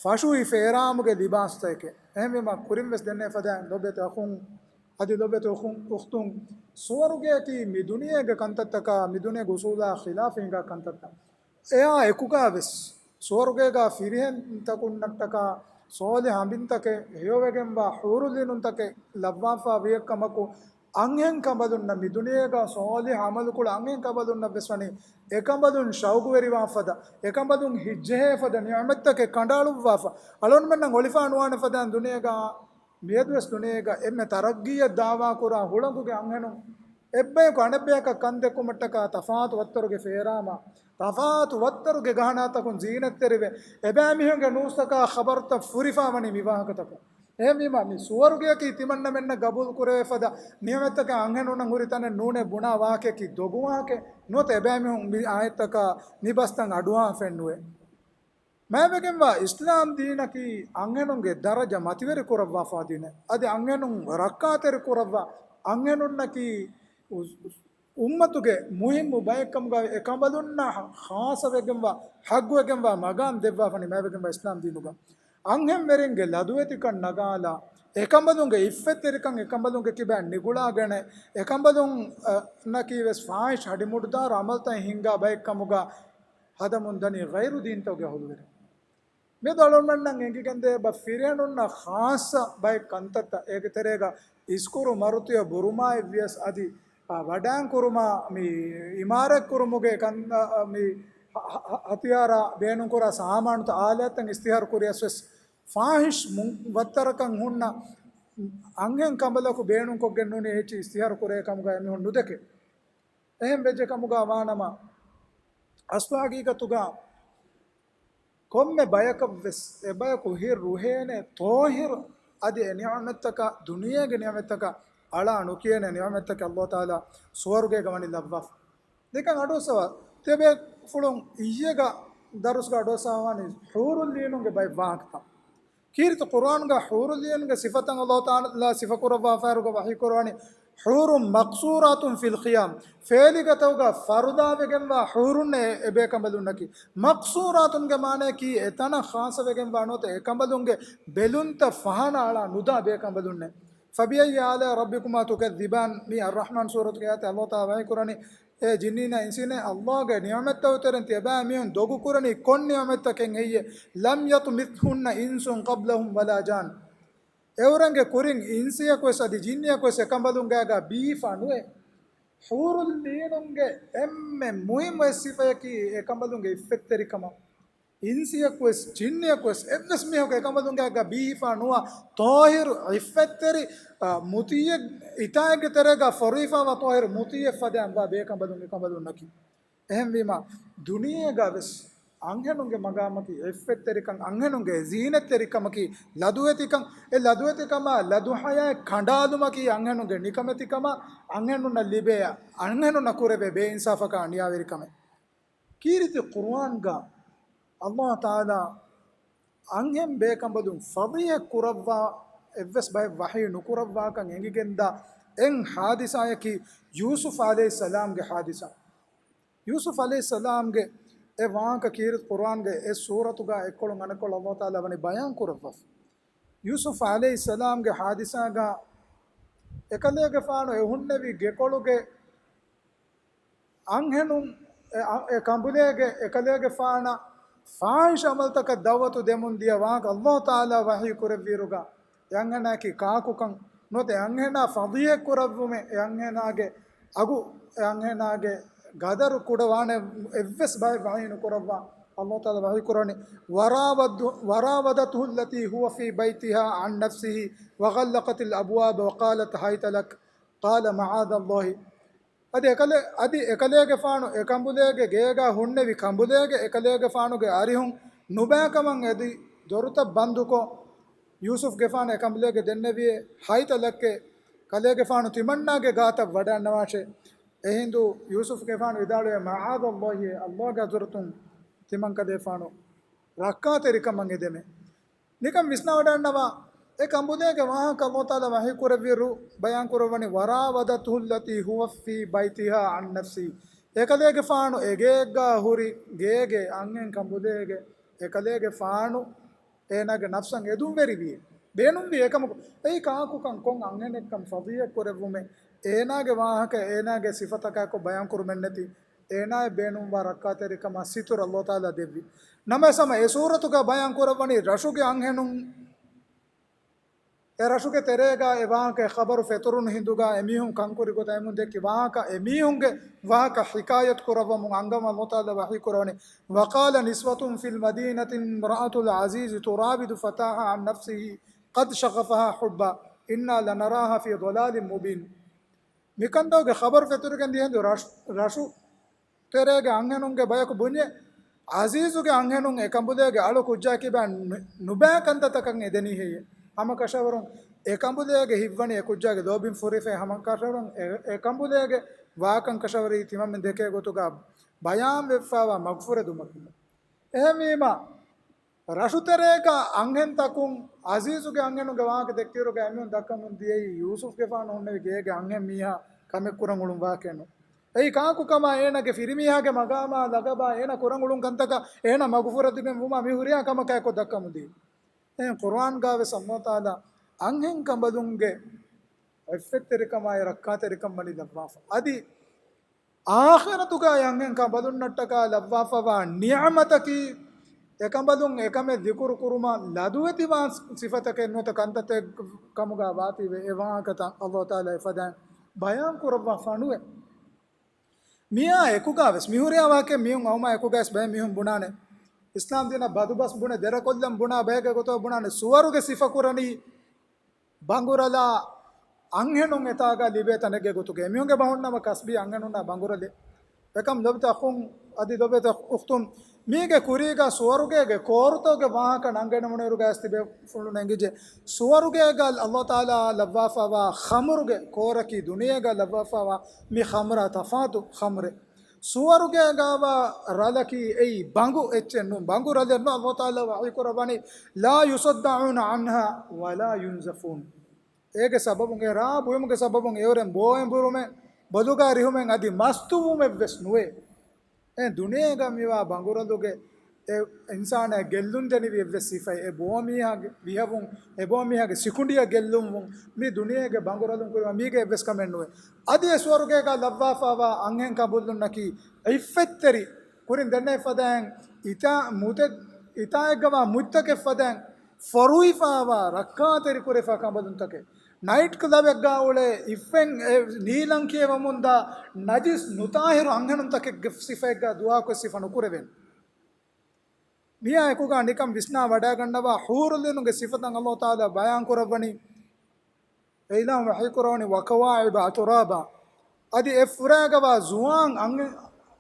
ފަށުވި ފޭރާމުގެ ލިބާސްތަކެއް. އެހެންވީމަ ކުރިންވެސް ދެންނެވި ފަދައިން ލޮބުވެތި އަޚުން އަދި ލޮބުވެތި އުޚުން، އުޚްތުން، ސުވަރުގެއަކީ މި ދުނިޔޭގެ ކަންތައްތަކާ މި ދުނިޔޭގެ އުސޫލާ ޚިލާފަށް ހިނގާ ކަންތައްތައް. އެއާ އެކުގަ ވެސް ސުވަރުގޭގަ ފިރިހެންތަކުންނަށްޓަކާ ޞާލިޙު އަނބިންތަކެއް ހެޔޮވެގެންވާ ޙޫރުލްޢީނުންތަކެއް ލައްވާފަ ވިޔަކަމަކު، އަންހެން ކަނބަލުންނަށް މި ދުނިޔޭގަ ޞާލިޙު ޢަމަލުކުޅަ އަންހެން ކަނބަލުންނަށް ވެސް ވަނީ އެކަނބަލުން ޝައުގުވެރިވާ ފަދަ، އެކަނބަލުން ހިތްޖެހޭ ފަދަ ނިޢުމަތްތަކެއް ކަނޑައަޅުއްވާފަ، އަޅުގަނޑުމެންނަށް އޮޅިފަ ނުވާނެ ފަދައިން ދުނިޔޭގަ މިއަދުވެސް ދުނިޔޭގަ އެންމެ ތަރައްގީއަށް ދާވާކުރާ ހުޅަނގުގެ އަންހެނުން އެއްބަޔަކު އަނެއްބަޔަކަށް ކަންދެއްކުމަށްޓަކާ ތަފާތު ވައްތަރުގެ ފޭރާމާ، ތަފާތު ވައްތަރުގެ ގަހަނާތަކުން ޒީނަތްތެރިވެ، އެބައިމީހުންގެ ނޫސްތަކާ ޚަބަރުތައް ފުރިފާވަނީ މިވާހަކަތަކުން. އެހެންވީމާ، މި ސުވަރުގެއަކީ ތިމަންނަމެންނަށް ގަބޫލު ކުރެވޭ ފަދަ ނިޢުމަތްތަކެއް އަންހެނުންނަށް ހުރި ތަނެއް ނޫނޭ ބުނާ ވާހަކަޔަކީ ދޮގު ވާހަކައެއް ނުވަތަ އެބައިމީހުން މި އާޔަތްތަކާ މި ބަސްތައް އަޑުއަހާފައެއް ނުވޭ. މާތްވެގެންވާ އިސްލާމް ދީނަކީ އަންހެނުންގެ ދަރަޖަ މަތިވެރި ކުރައްވާފާ ދީނެއް. އަދި އަންހެނުން ރައްކާތެރި ކުރައްވާ، އަންހެނުންނަކީ އު-، އު-، އުއްމަތުގެ މުހިއްމު ބައެއްކަމުގައި އެކަނބަލުންނަށް ޚާއްޞަވެގެންވާ، ޙައްގުވެގެންވާ މަގާމް ދެއްވާފަނީ މާތްވެގެންވާ އިސްލާމް ދީނުގަ. އަންހެންވެރިންގެ ލަދުވެތިކަން ނަގާލާ، އެކަނބަލުންގެ އިއްފަތްތެރިކަން އެކަނބަލުންގެ ކިބައިން ނިގުޅާގެނެ، އެކަނބަލުން، އަ، ނަކީ ވެސް ފާޙިޝް ހަޑިމުޑުދާރު ޢަމަލުތައް ހިންގާ ބައެއްކަމުގަ، ހަދަމުން ދަނީ ޣައިރު ދީންތަކުގެ އަހުލުވެރިން. މިއަދު އަޅުގަނޑުމެންނަށް އެނގިގެންދޭ ބަ ފިރިހެނުންނަށް ޚާއްޞަ ބައެއް ކަންތައްތައް. އޭގެ ތެރޭގަ އިސްކުރު މަރުތިއަ ބުރުމާއެއްވިޔަސް އަދި، އާ، ވަޑާން ކުރުމާ މި އިމާރާތް ކުރުމުގެ ކަން-، އާ، މި ހަ-، ހަ-، ހަ-، ހަތިޔާރާ ބޭނުންކުރާ ސާމާނުތައް އާލާތްތައް އިސްތިހާރު ކުރިޔަސް ވެސް ފާޙިޝް މު-، ވައްތަރަކަށް ހުންނަ އަންހެން ކަނބަލަކު ބޭނުންކޮށްގެން ނޫނީ އެއްޗި އިސްތިހާރު ކުރޭ ކަމުގަ އެމީހުން ނުދެކެ. އެހެން ވެއްޖެ ކަމުގަ ވާނަމަ، އަސްލު ހަގީގަތުގަ ކޮންމެ ބަޔަކަށްވެސް އެބަޔަކު ހިތް ރުހޭނެ ޠާހިރު އަދި އެ ނިޢުމަތްތަކަށް، ދުނިޔޭގެ ނިޢުމަތްތަކަށް އަޅާ ނުކިޔޭނެ ނިޢުމަތްތަކެއް ﷲ ތަޢާލާ ސުވަރުގޭގަ ވަނީ ލައްވާފަ. ދެކަން އަޑުއައްސަވާ، ތިޔަބޭފުޅުން އިއްޔެގަ ދަރުސްގަ އަޑުއައްސަވާނީ ޙޫރުލްޢީނުންގެ ބައެއް ވާހަކަތައް. ކީރިތި ޤުރުއާންގަ ޙޫރުލްޢީނުގެ ސިފަތައް ﷲ ތަޢާލާ ސިފަކުރައްވާފައިރުގަ ވަޙީ ކުރުވަނީ، ޙޫރުން މަޤްޞޫރާތުން ފިލް ޚިޔާމް، ފޭލިގަތަކުގަ ފަރުދާވެގެންވާ ޙޫރުންނޭ އެބޭކަނބަލުންނަކީ. މަޤްޞޫރާތުންގެ މާނަޔަކީ އެތަނަށް ޚާއްޞަވެގެންވާ ނުވަތަ އެކަނބަލުންގެ ބެލުންތައް ފަހަނަ އަޅާ ނުދާ ބޭކަނބަލުންނޭ. فبأي آلاء ربكما تكذبان، މި އައްރަޙްމާން ސޫރަތުގެ އާޔަތެއް ﷲ ތަޢާލާ ވަޙީ ކުރަނީ، އޭ ޖިންނީންނާ އިންސީންނޭ، ﷲގެ ނިޢުމަތްތައް ތެރެއިން ތިޔަބައިމީހުން ދޮގު ކުރަނީ ކޮން ނިޢުމަތްތަކެއް ހެއްޔޭ؟ لم يطمثهن إنس قبلهم ولا جان. އެއުރެންގެ ކުރިން އިންސިއަކުވެސް އަދި ޖިންނިއަކުވެސް އެކަނބަލުންގާގާ ބީފާ ނުވޭ. ޙޫރުލްޢީނުންގެ އެންމެ މުހިއްމު އެއް ސިފަޔަކީ އެކަނބަލުންގެ އިއްފަތްތެރިކަމަށް. އިންސިއަކުވެސް ޖިންނިއަކުވެސް އެއްވެސް މީހަކު އެކަނބަލުންގާގާ ބީފާ ނުވާ ޠާހިރު އިއްފަތްތެރި، އަ، މުތިއްޔެއް އިތާއެއްގެ ތެރޭގާ ފޮރުވިފާވާ ޠާހިރު މުތިއްޔެއް ފަދައިން ވާ ބޭކަނބަލުން އެކަނބަލުންނަކީ. އެހެންވީމާ، ދުނިޔޭގަ ވެސް އަންހެނުންގެ މަގާމަކީ އިއްފަތްތެރިކަން، އަންހެނުންގެ ޒީނަތްތެރިކަމަކީ ލަދުވެތިކަން. އެ ލަދުވެތިކަމާ، ލަދު ޙަޔާތް ކަނޑާލުމަކީ އަންހެނުންގެ ނިކަމެތިކަމާ، އަންހެނުންނަށް ލިބޭ، އަންހެނުންނަށް ކުރެވޭ ބޭއިންސާފަކާ އަނިޔާވެރިކަމެއް. ކީރިތި ޤުރުއާންގަ ﷲ ތަޢާލާ އަންހެން ބޭކަނބަލުން ފަޟީޙަތް ކުރައްވާ އެއްވެސް ބައެއް ވަޙީ ނުކުރައްވާކަން އެނގިގެންދާ އެއް ޙާދިސާޔަކީ ޔޫސުފް ޢަލައިހިއްސަލާމްގެ ޙާދިސާ. ޔޫސުފް ޢަލައިހިއްސަލާމްގެ އެ ވާހަކަ ކީރިތި ޤުރުއާންގެ އެއް ސޫރަތުގަ އެއްކޮޅުން އަނެއްކޮޅަށް ﷲ ތަޢާލާ ވަނީ ބަޔާން ކުރައްވާފަ. ޔޫސުފް ޢަލައިހިއްސަލާމްގެ ޙާދިސާގަ އެކަލޭގެފާނު އެ ހުންނެވި ގެކޮޅުގެ އަންހެނުން އެ، އަ، އެ ކަނބުލޭގެ އެކަލޭގެފާނަށް ފާޙިޝް ޢަމަލުތަކަށް ދަޢުވަތު ދެމުން ދިޔަ ވާހަކަ ﷲ ތަޢާލާ ވަޙީ ކުރެއްވިއިރުގަ، އެ އަންހެނާއަކީ ކާކުކަން ނުވަތަ އެ އަންހެނާ ފަޟީޙަތް ކުރެއްވުމެއް، އެ އަންހެނާގެ އަގު، އެ އަންހެނާގެ ގަދަރު ކުޑަވާނެ އެއްވެސް ބައެއް ވަޙީ ނުކުރައްވާ. ﷲ ތަޢާލާ ވަޙީ ކުރަނީ، وراود-، وراودته التي هو في بيتها عن نفسه وغلقت الأبواب وقالت هيت لك قال معاذ الله. އަދި އެކަލޭ، އަދި އެކަލޭގެފާނު އެކަނބުލޭގެ ގޭގާ ހުންނެވި ކަނބުލޭގެ އެކަލޭގެފާނުގެ އަރިހުން ނުބައިކަމަށް އެދި ދޮރުތައް ބަންދުކޮށް، ޔޫސުފްގެފާނު އެކަނބުލޭގެ ދެންނެވިއޭ ހައިތަލައްކޭ، ކަލޭގެފާނު ތިމަންނާގެ ގާތަށް ވަޑައަންނަވާށޭ. އެހިނދު ޔޫސުފްގެފާނު ވިދާޅުވޭ، މަޢާޛަﷲ، އަﷲގެ ޙަޟްރަތުން ތިމަންކަލޭފާނު ރައްކާތެރިކަމަށް އެދެމޭ. ނިކަން ވިސްނާވަޑައިގަންނަވާ، އެ ކަނބުލޭގެ ވާހަކަ އަﷲ ތަޢާލާ ވަޙީކުރެއްވިއިރު ބަޔާންކުރައްވަނީ، وراودته التي هو في بيتها عن نفسه. އެކަލޭގެފާނު އެގޭގާ ހުރި ގޭގެ އަންހެން ކަނބުލޭގެ އެކަލޭގެފާނު އޭނާގެ ނަފްސަށް އެދުންވެރިވިއޭ. ބޭނުންވި އެކަމަކު، އެއީ ކާކުކަން ކޮން އަންހެނެއްކަން ފަޟީޙަތް ކުރެއްވުމެއް، އޭނާގެ ވާހަކަ އޭނާގެ ސިފަތަކާއެކު ބަޔާންކުރުމެއްނެތި، އޭނާއަށް ބޭނުންވާ ރައްކާތެރިކަމާ ސިތުރު އަﷲ ތަޢާލާ ދެއްވި. ނަމަވެސް ހަމަ އެ ސޫރަތުގަ ބަޔާންކުރައްވަނީ ރަށުގެ އަންހެނުން، އެ ރަށުގެ ތެރޭގަ އެ ވާހަކަ އެ ޚަބަރު ފެތުރުނު ހިނދުގަ އެމީހުން ކަންކުރި ގޮތަށް އެމީހުން ދެއްކި ވާހަކަ، އެމީހުންގެ ވާހަކަ ޙިކާޔަތު ކުރައްވަމުން އަންގަމާ އަﷲ ތަޢާލާ ވަޙީކުރަވަނީ، وقال نسوة في المدينة امرأة العزيز تراود فتاها عن نفسه قد شغفها حبا إنا لنراها في ضلال مبين. މިކަންތައްގެ ޚަބަރު ފެތުރިގެން ދިޔަ ހިނދު ރަށް، ރަށު ތެރޭގެ އަންހެނުންގެ ބަޔަކު ބުންޏޭ، އަޒީޒުގެ އަންހެނުން އެ ކަނބުލޭގެ އަޅު ކުއްޖާ ކިބާ ނު-، ނުބައި ކަންތައްތަކަށް އެދެނީ ހެއްޔޭ؟ ހަމަކަށަވަރުން އެ ކަނބުލޭގެ ހިތްވަނީ އެ ކުއްޖާގެ ލޯބިން ފުރިފައި، ހަމަކަށަވަރުން އެ، އެ ކަނބުލޭގެ ވާކަން ކަށަވަރީ ތިމަންމެން ދެކޭ ގޮތުގަ ބަޔާންވެފައިވާ މަގުފުރެދުމަކީ. އެހެންވީމަ، ރަށުތެރޭގަ އަންހެންތަކުން އަޒީޒުގެ އަންހެނުންގެ ވާހަކަ ދެއްކިއިރުގަ އެމީހުން ދައްކަމުން ދިޔައީ ޔޫސުފްގެފާނު ހުންނެވި ގޭގެ އަންހެން މީހާ ކަމެއް ކުރަން އުޅުން ވާހަކައެއްނު. އެއީ ކާކުކަމާ އޭނާގެ ފިރިމީހާގެ މަގާމާ ލަގަބާ އޭނާ ކުރަން އުޅުން ކަންތަކަށް އޭނާ މަގުފުރެދިގެން ވުމާ މި ހުރިހާ ކަމަކާއެކު ދައްކަމުން ދިޔަ. އެހެން ޤުރުއާންގާވެސް އަﷲ ތަޢާލާ އަންހެން ކަނބަލުންގެ އިއްފަތްތެރިކަމާއި ރައްކާތެރިކަން ވަނީ ލައްވާފަ. އަދި އާޚިރަތުގައި އަންހެން ކަނބަލުންނަށްޓަކާ ލައްވާފަވާ ނިޢުމަތަކީ، އެކަނބަލުން އެކަމެއް ޛިކުރު ކުރުމަށް ލަދުވެތިވާ ސިފަތަކެއް ނުވަތަ ކަންތައްތައް ކަމުގަ ވާތީވެ، އެ ވާހަކަތައް އަﷲ ތަޢާލާ އެފަދައިން ބަޔާން ކުރައްވާފަ ނުވޭ. މިއާ އެކުގަވެސް މިހުރިހާ ވާހަކައެއް މީހުން އައުމާ އެކުގަވެސް ބައެއް މީހުން ބުނާނެ، އިސްލާމް ދީނަށް ބަދުބަސް ބުނެ، ދެރަކޮށްލަން ބުނާ ބައެއްގެ ގޮތުގަ ބުނާނެ، ސުވަރުގެ ސިފަކުރަނީ ބަނގުރަލާ އަންހެނުން އެތާގަ ލިބޭ ތަނެއްގެ ގޮތުގަ. އެމީހުންގެ ބަހުންނަމަ ކަސްބީ އަންހެނުންނާ ބަނގުރަލެއް. އެކަމް ލޮބުވެތި އަޚުން އަދި ލޮބުވެތި އުޚްތުން، މީގެ ކުރީގަ ސުވަރުގޭގެ ކޯރުތަކުގެ ވާހަކަ ނަންގަނެވުނުއިރުގަ އައިސް ތިބޭފުޅުން އެނގިއްޖެ، ސުވަރުގޭގަ އަﷲ ތަޢާލާ ލައްވާފައިވާ ޚަމްރުގެ ކޯރަކީ ދުނިޔޭގަ ލައްވާފައިވާ މި ޚަމްރާ ތަފާތު ޚަމްރެއް. ސުވަރުގޭގަވާ ރަލަކީ އެއީ ބަނގު އެއްޗެއް ނޫން، ބަނގު ރަލެއް ނޫން. އަﷲ ތަޢާލާ ވަޙީކުރައްވަނީ، لا يصدعون عنها ولا ينزفون. އޭގެ ސަބަބުން، އެ ރާ ބުއިމުގެ ސަބަބުން އެއުރެން ބޯ އެނބުރުމެއް، ބޮލުގާ ރިހުމެއް އަދި މަސްތުވުމެއްވެސް ނުވޭ. އެ ދުނިޔޭގަ މިވާ ބަނގުރަލުގެ އެ އިންސާނާ ގެއްލުން ދެނިވި އެއްވެސް ސިފައެއް، އެ ބޯމީހާގެ ވިހަވުން، އެ ބޯމީހާގެ ސިކުނޑިއަށް ގެއްލުންވުން، މި ދުނިޔޭގެ ބަނގުރަލުން ކުރިމަ މީގެ އެއްވެސް ކަމެއް ނުވޭ. އަދި އެ ސުވަރުގޭގަ ލައްވާފައިވާ އަންހެން ކަނބުލުންނަކީ އިއްފަތްތެރި، ކުރިން ދެންނެވި ފަދައިން އިތާ މުތެއް، އިތާއެއްގަވާ މުތްތަކެއް ފަދައިން ފޮރުވިފައިވާ ރައްކާތެރި ކުރެފަ ކަނބަލުންތަކެއް. ނައިޓް ކްލަބެއްގާ އުޅޭ އިއްފެން އެ ނީލަން ކިޔެވަމުންދާ ނަޖިސް ނުތާހިރު އަންހެނުންތަކެއްގެ ސިފައެއްގާ ދުޢާކޮށް ސިފަ ނުކުރެވޭނެ. މިއާ އެކުގާ ނިކަން ވިސްނާ ވަޑައިގަންނަވާ ޙޫރުލިނުގެ ސިފަތައް އަﷲ ތަޢާލާ ބަޔާން ކުރައްވަނީ، އެ އިލާހު ވަޙީކުރައްވަނީ، وكواعب أترابا. އަދި އެ ފުރާގަވާ ޒުވާން އަންހެ-،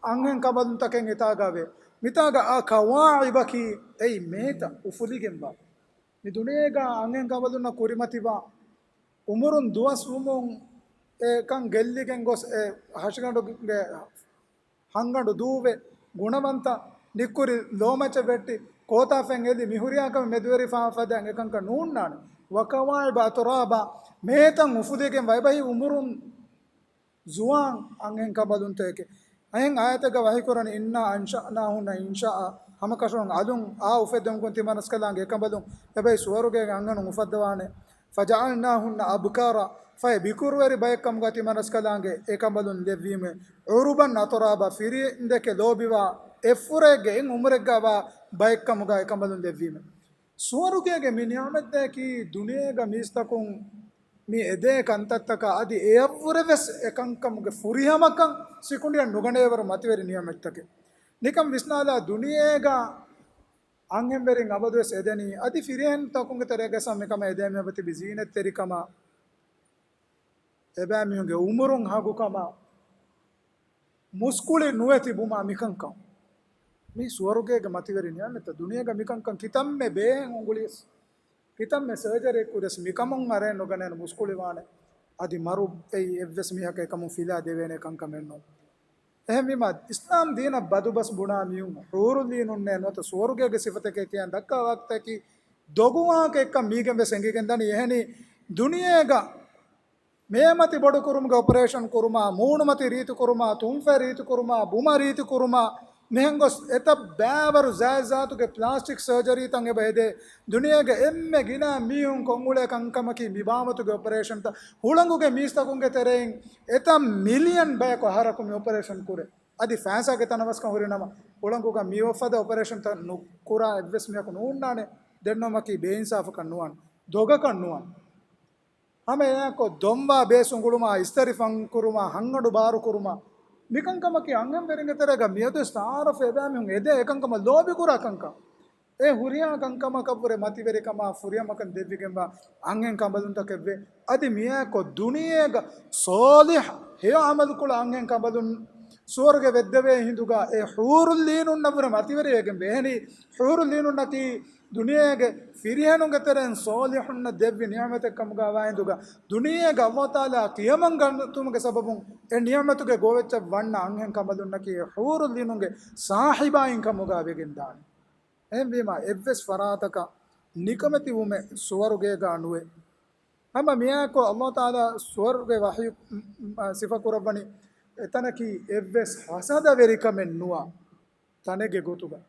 އަންހެން ކަނބަލުންތަކެއް އެތާގަވޭ. މިތާގަ އަ ކަވާޢިބަކީ އެއީ މޭތައް އުފުލިގެންވާ. މި ދުނިޔޭގަ އަންހެން ކަނބަލުންނަށް ކުރިމަތިވާ އުމުރުން ދުވަސްވުމުން އެކަން ގެއްލިގެން ގޮސް އެ ހަށިގަނޑުގެ ހަންގަނޑު ދޫވެ، ގުނަވަންތަ ނިއްކުރި ލޯމައްޗަށް ވެއްޓި، ކޯތާފަތް އެލި މިހުރިހާ ކަމެއް މެދުވެރިފަ ފަދައިން އެކަންކަން ނޫންނާނެ. وكواعب أترابا، މޭތައް އުފުލިގެން ވައިބަހި އުމުރުން ޒުވާން އަންހެން ކަނބަލުންތަކެކޭ. އެހެން އާޔަތެއްގަ ވަޙީކުރަނީ، إنا أنشأناهن إنشاء، ހަމަކަށަވަރުން އަލުން އާ އުފެއްދެވުން ކުރިން ތިމަންރަސްކަލާނގެ އެކަނބަލުން އެބައި ސުވަރުގޭގެ އަންހެނުން އުފައްދަވާނެ. فجعلناهن أبكارا، ފަހެ ބިކުރުވެރި ބައެއްކަމުގަ ތިމަންރަސްކަލާނގެ އެކަނބަލުން ލެއްވީމެ. عربا أترابا، ފިރިންދެކެ ލޯބިވާ އެއްފުރެއްގެ އެއް އުމުރެއްގަވާ ބައެއްކަމުގަ އެކަނބަލުން ލެއްވީމެ. ސުވަރުގޭގެ މި ނިޢުމަތްތަކީ ދުނިޔޭގަ މީސްތަކުން މި އެދޭ ކަންތައްތަކާ އަދި އެއަށްވުރެވެސް އެކަންކަމުގެ ފުރިހަމަކަން ސިކުނޑިއަށް ނުގަނެވޭވަރު މަތިވެރި ނިޢުމަތްތަކެއް. ނިކަން ވިސްނާލާ، ދުނިޔޭގަ އަންހެންވެރިން އަބަދުވެސް އެދެނީ އަދި ފިރިހެންތަކުންގެ ތެރޭގަސް މިކަމަށް އެދޭމެ އެބަތިބި ޒީނަތްތެރިކަމާ، އެބައިމީހުންގެ އުމުރުން ހަގުކަމާ، މުސްކުޅި ނުވެ ތިބުމާ މިކަންކަން. މީ ސުވަރުގޭގެ މަތިވެރި ނިޢުމަތްތައް. ދުނިޔޭގަ މިކަންކަން ކިތަންމެ ބޭހެއް އުނގުޅިޔަސް، ކިތަންމެ ސަރޖަރީ ކުރިޔަސް މިކަމުން އަރައެއް ނުގަނޭނު މުސްކުޅިވާނެ. އަދި މަރު އެއީ އެއްވެސް މީހަކަށް އެކަމުން ފިލާ ދެވޭނެ ކަންކަމެއް ނޫން. އެހެންވީމާ، އިސްލާމް ދީނަށް ބަދުބަސް ބުނާ މީހުން ޙޫރުލްޢީނުންނޭ ނުވަތަ ސުވަރުގޭގެ ސިފަތަކޭ ކިޔަން ދައްކާ ވާހަކަތަކީ ދޮގު ވާހަކައެއްކަން މީގެން ވެސް އެނގިގެން ދަނީ. އެހެނީ، ދުނިޔޭގަ މޭމަތި ބޮޑުކުރުމުގެ އޮޕަރޭޝަން ކުރުމާ، މޫނުމަތި ރީތި ކުރުމާ، ތުންފަތް ރީތި ކުރުމާ، ބުމަ ރީތި ކުރުމާ، މިހެން ގޮސް އެތައް ބައިވަރު ޒާތްޒާތުގެ ޕްލާސްޓިކް ސަރޖަރީތައް އެބަ ހެދޭ. ދުނިޔޭގެ އެންމެ ގިނަ މީހުން ކޮށްއުޅޭ ކަންކަމަކީ މި ބާވަތުގެ އޮޕަރޭޝަންތައް. ހުޅަނގުގެ މީސްތަކުންގެ ތެރެއިން އެތައް މިލިއަން ބަޔަކު އަހަރަކު މި އޮޕަރޭޝަން ކުރޭ. އަދި ފައިސާގެ ތަނަވަސްކަން ހުރި ނަމަ، ހުޅަނގުގަ މިވަފަދަ އޮޕަރޭޝަންތައް ނުކުރާ އެއްވެސް މީހަކު ނޫންނާނެ. ދެންނެވުމަކީ ބޭއިންސާފަކަށް ނުވާން، ދޮގަކަށް ނުވާން. ހަމަ އެއާއެކު ދޮންވާ ބޭސް އުނގުޅުމާ، އިސްތަށި ފަން ކުރުމާ، ހަންގަނޑު ބާރު ކުރުމާ، މިކަންކަމަކީ އަންހެންވެރިންގެ ތެރޭގަ މިއަދުވެސް ތަޢާރަފް އެބައިމީހުން އެދޭ އެކަންކަމަށް ލޯބިކުރާ ކަންކަން. އެ ހުރިހާ ކަންކަމަކަށްވުރެ މަތިވެރިކަމާ ފުރިހަމަކަން ދެއްވިގެންވާ އަންހެން ކަނބަލުންތަކެއްވޭ. އަދި މިއާއެކު ދުނިޔޭގަ ޞާލިޙް ހެޔޮ ޢަމަލުކުޅަ އަންހެން ކަނބަލުން ސުވަރުގެ ވެއްދެވޭ ހިނދުގަ އެ ޙޫރުލްޢީނުންނަށްވުރެ މަތިވެރިވެގެންވޭ. އެހެނީ ޙޫރުލްޢީނުންނަކީ ދުނިޔޭގެ ފިރިހެނުންގެ ތެރެއިން ޞާލިޙުންނަށް ދެއްވި ނިޢުމަތެއް ކަމުގަ ވާ ހިނދުގަ، ދުނިޔޭގަ ﷲ ތަޢާލާ ޤިޔަމަން ގަންނަތުމުގެ ސަބަބުން އެ ނިޢުމަތުގެ ގޯވެއްޗަށް ވަންނަ އަންހެން ކަނބަލުންނަކީ އެ ޙޫރުލްޢީނުންގެ ސާހިބާއިން ކަމުގަ ވެގެންދާނެ. އެހެންވީމާ، އެއްވެސް ފަރާތަކަށް ނިކަމެތިވުމެއް ސުވަރުގޭގަ ނުވޭ. ހަމަ މިއާއެކު ﷲ ތަޢާލާ ސުވަރުގެ ވަޙީ، މް، މް، ސިފަކުރައްވަނީ އެތަނަކީ އެއްވެސް ހަސަދަވެރިކަމެއް ނުވާ ތަނެއްގެ ގޮތުގަ.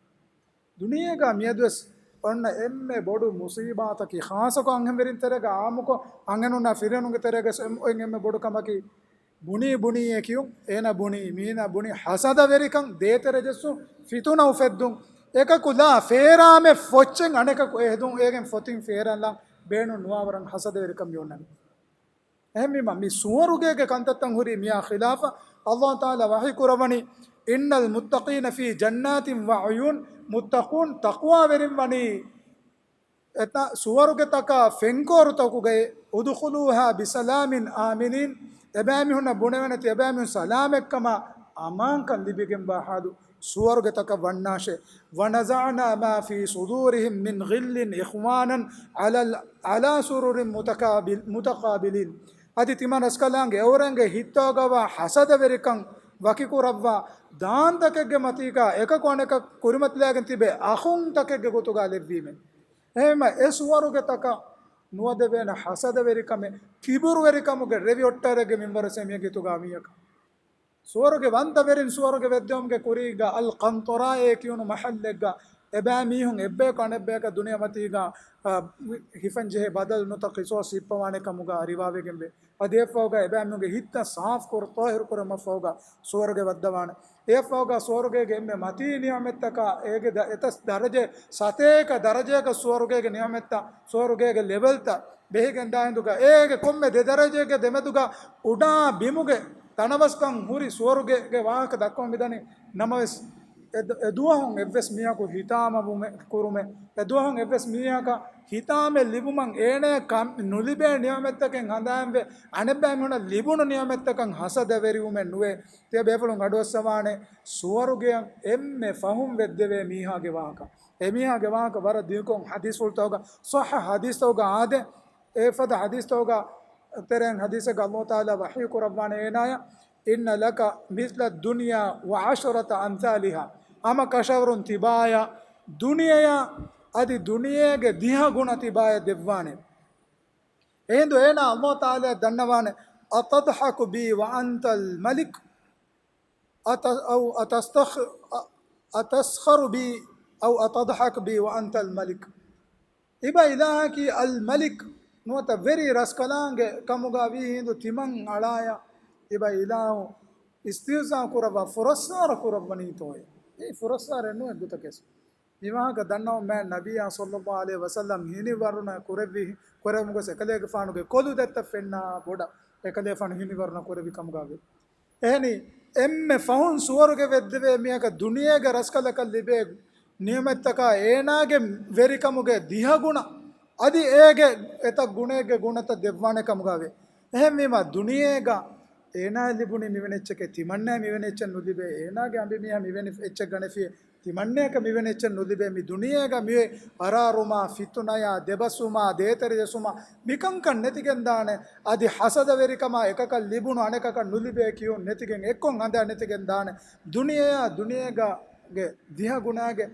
ދުނިޔޭގަ މިއަދުވެސް އޮންނަ އެންމެ ބޮޑު މުޞީބާތަކީ، ޚާއްޞަކޮށް އަންހެންވެރިން ތެރޭގަ، އާއްމުކޮށް އަންހެނުންނާ ފިރިހެނުންގެ ތެރޭގަ އޮތް އެންމެ ބޮޑު ކަމަކީ، ބުނީ ބުނީއޭ ކިޔުން، އޭނަ ބުނީ، މީނަ ބުނީ، ހަސަދަވެރިކަން، ދޭތެރެ ޖެއްސުން، ފިތުނަ އުފެއްދުން، އެކަކު ލާ ފޭރާމެ ފޮއްޗެއް އަނެކަކު އެހެދުން، އޭގެން ފޮތިން ފޭރާން ލާން ބޭނުން ނުވާވަރަށް ހަސަދަވެރިކަން މިއޮންނަނީ. އެހެންވީމަ، މި ސުވަރުގޭގެ ކަންތައްތައް ހުރީ މިއާ ޚިލާފަށް. ﷲ ތަޢާލާ ވަޙީ ކުރައްވަނީ، إن المتقين في جنات وعيون، މުއްތަޤޫން، ތަޤްވާވެރިން ވަނީ އެތައް ސުވަރުގެތަކާ ފެންކޯރުތަކުގައި، ادخلوها بسلام آمنين، އެބައިމީހުންނަށް ބުނެވޭނެތީ އެބައިމީހުން ސަލާމަތްކަމާ އަމާންކަން ލިބިގެންވާ ޙާލު ސުވަރުގެތަކަށް ވަންނާށޭ. ونزعنا ما في صدورهم من غل إخوانا على، على سرر متقابل، متقابلين. އަދި ތިމަން ރަސްކަލާނގެ އެއުރެންގެ ހިތްތަކުގަވާ ހަސަދަވެރިކަން ވަކިކުރައްވާ، ދާންތަކެއްގެ މަތީގަ އެކަކު އަނެކަކު ކުރިމަތިލާގެން ތިބޭ އަޚުންތަކެއްގެ ގޮތުގަ ލެއްވީމެ. އެހެންވީމަ އެ ސުވަރުގެތަކަށް ނުވަދެވޭނެ ހަސަދަވެރިކަމެއް، ކިބުރުވެރިކަމުގެ ރެވި އޮއްޓަރެއްގެ މިންވަރު ސެމިޔަ ގިތުގަ މީހަކަށް. ސުވަރުގެ ވަންތަވެރިން ސުވަރުގެ ވެއްދެވުމުގެ ކުރީގަ އަލް ޤަންޠަރާއޭ ކިޔުނު މަޙައްލެއްގަ އެބައިމީހުން އެއްބަޔަކު އަނެއްބަޔަކަށް ދުނިޔެމަތީގަ، އަ، ހިފަންޖެހޭ ބަދަލު ނުތަ ޤިޞާޞް ހިއްޕަވާނެ ކަމުގަ ރިވާވެގެންވޭ. އަދި އެއަށްފަހުގަ އެބައިމީހުންގެ ހިތްތައް ސާފުކުރު ޠާހިރުކުރުމަށްފަހުގަ ސުވަރުގެ ވައްދަވާނެ. އެއަށްފަހުގަ ސުވަރުގޭގެ އެންމެ މަތީ ނިޢުމަތްތަކާ އޭގެ ދަ-، އެތަސް ދަރަޖަ، ސަތޭކަ ދަރަޖައަކަށް ސުވަރުގޭގެ ނިޢުމަތްތައް، ސުވަރުގޭގެ ލެވެލްތައް ބެހިގެންދާ ހިނދުގަ އޭގެ ކޮންމެ ދެ ދަރަޖައެއްގެ ދެމެދުގަ އުޑާ ބިމުގެ ތަނަވަސްކަން ހުރި ސުވަރުގޭގެ ވާހަކަ ދައްކަމުން މިދަނީ. ނަމަވެސް، އެ ދު-، އެ ދުވަހުން އެއްވެސް މީހަކު ހިތާމަވުމެއް ކުރުމެއް، އެ ދުވަހުން އެއްވެސް މީހަކަށް ހިތާމައެއް ލިބުމަށް އޭނަޔަށް ކަން ނުލިބޭ ނިޢުމަތްތަކެއް ހަނދާންވެ، އަނެއްބައިމީހުނަށް ލިބުނު ނިޢުމަތްތަކަށް ހަސަދަވެރިވުމެއް ނުވޭ. ތިޔަ ބޭފުޅުން އަޑުއައްސަވާނެ ސުވަރުގެއަށް އެންމެ ފަހުން ވެއްދެވޭ މީހާގެ ވާހަކަ. އެ މީހާގެ ވާހަކަ ވަރަށް ދިގުކޮށް ޙަދީޘްފުޅުތަކުގަ، ޞައްޙަ ޙަދީޘްތަކުގަ އާދޭ، އެފަދަ ޙަދީޘްތަކުގަ ތެރެއިން ޙަދީޘެއްގަ ﷲ ތަޢާލާ ވަޙީ ކުރައްވާނެ އޭނާޔަށް، إن لك مثل الدنيا وعشرة أمثالها. ހަމަ ކަށަވަރުން ތިބާޔަށް ދުނިޔެޔާ އަދި ދުނިޔޭގެ ދިހަ ގުނަ ތިބާޔަށް ދެއްވާނެ. އެހިނދު އޭނާ ﷲ ތަޢާލާ ދަންނަވާނެ، أتضحك بي وأنت الملك؟ أت-، أو أتستخ-، أ-، أتسخر بي أو أتضحك بي وأنت الملك؟ އިބަ އިލާހަކީ އަލް މަލިކް ނުވަތަ ވެރި ރަސްކަލާނގެ ކަމުގަ ވީ ހިނދު ތިމަން އަޅާޔަށް އިބަ އިލާހު އިސްތިހްޒާ ކުރައްވާ ފުރައްސާރަ ކުރައްވަނީތޯއޭ؟ އެއީ ފުރައްސާރައެއް ނޫން އެއްގޮތަކަސް. މި ވާހަކަ ދަންނަވަން މާތް ނަބިއްޔާ ޞައްލައްލާހު ޢަލައިހި ވަސައްލަމް ހިނިވަރުނަ ކުރެއްވި، ކުރެވުމުގެ އެކަލޭގެފާނުގެ ކޮލު ދައްތަ ފެންނާ ބޮޑަށް އެކަލޭފާނު ހިނިވަރުނަ ކުރެއްވި ކަމުގަ ވޭ. އެހެނީ، އެންމެ ފަހުން ސުވަރުގެ ވެއްދެވޭ މީހަކަށް ދުނިޔޭގެ ރަސްކަލަކަށް ލިބޭ ނިޢުމަތްތަކާ އޭނާގެ ވެރިކަމުގެ ދިހަ ގުނަ، އަދި އޭގެ އެތައް ގުނައެއްގެ ގުނަތައް ދެއްވާނެ ކަމުގަ ވޭ. އެހެންވީމާ، ދުނިޔޭގަ އޭނާ ލިބުނީ މިވެނި އެއްޗެކޭ، ތިމަންނަޔަށް މިވެނި އެއްޗެއް ނުލިބޭ، އޭނާގެ އަނބިމީހާ މިވެނި އެއްޗެއް ގަނެފިޔޭ، ތިމަންނަޔަކަށް މިވެނި އެއްޗެއް ނުލިބޭ. މި ދުނިޔޭގަ މިއޮތް އަރާރުމާ، ފިތުނަޔާ، ދެބަސުމާ، ދޭތެރެ ޖެއްސުމާ، މިކަންކަން ނެތިގެން ދާނެ. އަދި ހަސަދަވެރިކަމާ، އެކަކަށް ލިބުނު އަނެކަކަށް ނުލިބޭ ކިޔުން ނެތިގެން، އެއްކޮށް ހަނދާން ނެތިގެން ދާނެ. ދުނިޔެއާ ދުނިޔޭގަ ގެ ދިހަ ގުނާގެ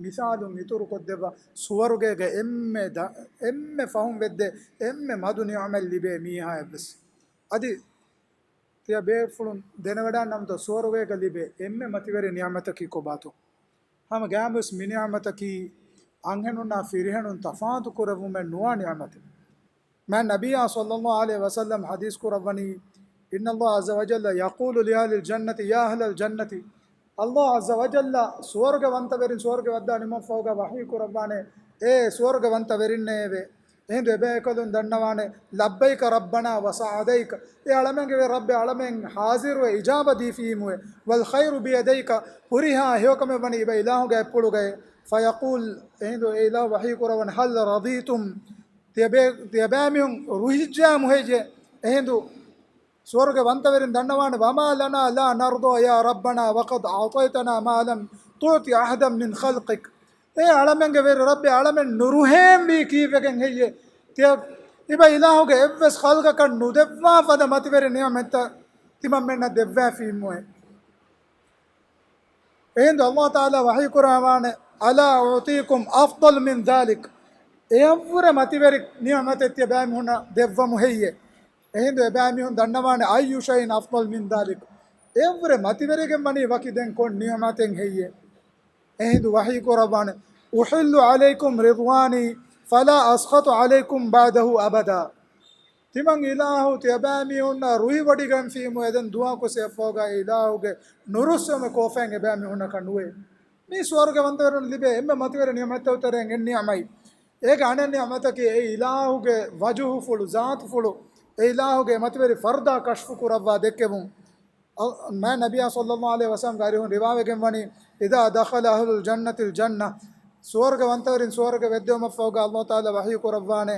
މިސާލުން އިތުރުކޮށްދެއްވާ. ސުވަރުގޭގަ އެންމެ ދަ-، އެންމެ ފަހުން ވެއްދޭ، އެންމެ މަދު ނިޢުމަތް ލިބޭ މީހާއެއްވެސް. އަދި ތިޔަ ބޭފުޅުން ދެނެވަޑާން ނަމަތަ، ސުވަރުގޭގަ ލިބޭ އެންމެ މަތިވެރި ނިޢުމަތަކީ ކޮބާތޯ؟ ހަމަ ގާމުސް މި ނިޢުމަތަކީ އަންހެނުންނާ ފިރިހެނުން ތަފާތު ކުރެއްވުމެއް ނުވާ ނިޢުމަތެއް. މާތް ނަބިއްޔާ ޞައްލައްލާހު ޢަލައިހި ވަސައްލަމް ޙަދީޘް ކުރައްވަނީ، إن الله عز وجل يقول لأهل الجنة يا أهل الجنة، ﷲ ޢައްޒަ ވަޖައްލަ ސުވަރުގެ ވަންތަވެރިން ސުވަރުގެ ވައްދާ ނިމުމަށްފަހުގަ ވަޙީ ކުރައްވާނެ، އޭ ސުވަރުގެ ވަންތަވެރިންނޭވެ! އެހިނދު އެބައިކަލުން ދަންނަވާނެ، لبيك ربنا وسعديك، އޭ އަޅަމެންގެ ވެރި ރައްބޭ، އަޅަމެން ޙާޟިރުވެ އިޖާބަ ދީފީމުވެ، والخير بيديك، ހުރިހާ ހެޔޮކަމެއް ވަނީ އިބަ އިލާހުގެ އަތްޕުޅުގައި. فيقول، އެހިނދު އެ އިލާހު ވަޙީ ކުރައްވަން، هل رضيتم، ތިޔަބޭ-، ތިޔަބައިމީހުން ރުހިއްޖާމު ހެއްޔޭ؟ އެހިނދު ސުވަރުގެ ވަންތަވެރިން ދަންނަވާނެ، وما لنا لا نرضى يا ربنا وقد أعطيتنا ما لم تعط أحدا من خلقك. އޭ އަޅަމެންގެ ވެރި ރައްބޭ، އަޅަމެން ނުރުހޭންވީ ކީއްވެގެން ހެއްޔޭ؟ ތިޔަ އިބަ އިލާހުގެ އެއްވެސް ޚަލްޤަކަށް ނުދެއްވާ ފަދަ މަތިވެރި ނިޢުމަތްތައް ތިމަންމެންނަށް ދެއްވާފީމުވެ. އެހިނދު ﷲ ތަޢާލާ ވަޙީ ކުރައްވާނެ، ألا أعطيكم أفضل من ذلك، އެއަށްވުރެ މަތިވެރި ނިޢުމަތެއް ތިޔަބައިމީހުންނަށް ދެއްވަމު ހެއްޔޭ؟ އެހިނދު އެބައިމީހުން ދަންނަވާނެ، أي شيء أفضل من ذلك، އެއަށްވުރެ މަތިވެރިގެން ވަނީ ވަކި ދެން ކޮން ނިޢުމަތެއް ހެއްޔޭ؟ އެހިނދު ވަޙީ ކުރައްވާނެ، أحل عليكم رضواني فلا أسخط عليكم بعده أبدا. ތިމަން އިލާހު ތިޔަބައިމީހުންނަށް ރުހިވޮޑިގެންފީމު އެދެން ދުޢާކުރި ސިފައިގައި އިލާހުގެ ނުރުއްސެވުމެއް ކޯފައިން އެބައިމީހުންނަކަށް ނުވޭ. މީ ސުވަރުގެ ވަންތަވެރިން ލިބޭ އެންމެ މަތިވެރި ނިޢުމަތްތަކުގެ ތެރެއިން އެއް ނިޢުމަތް. އޭގެ އަނެއް ނިޢުމަތަކީ އެ އިލާހުގެ ވަޖުހުފުޅު، ޒާތުފުޅު، އެ އިލާހުގެ މަތިވެރި ފަރުދާ ކަޝްފު ކުރައްވާ ދެއްކެވުން. އަ-، މާތް ނަބިއްޔާ ޞައްލައްލާހު ޢަލައިހި ވަސައްލަމްގެ އަރިހުން ރިވާވެގެން ވަނީ، إذا دخل أهل الجنة الجنة، ސުވަރުގެ ވަންތަވެރިން ސުވަރުގެ ވެއްދެވުމަށްފަހުގަ ﷲ ތަޢާލާ ވަޙީ ކުރައްވާނެ،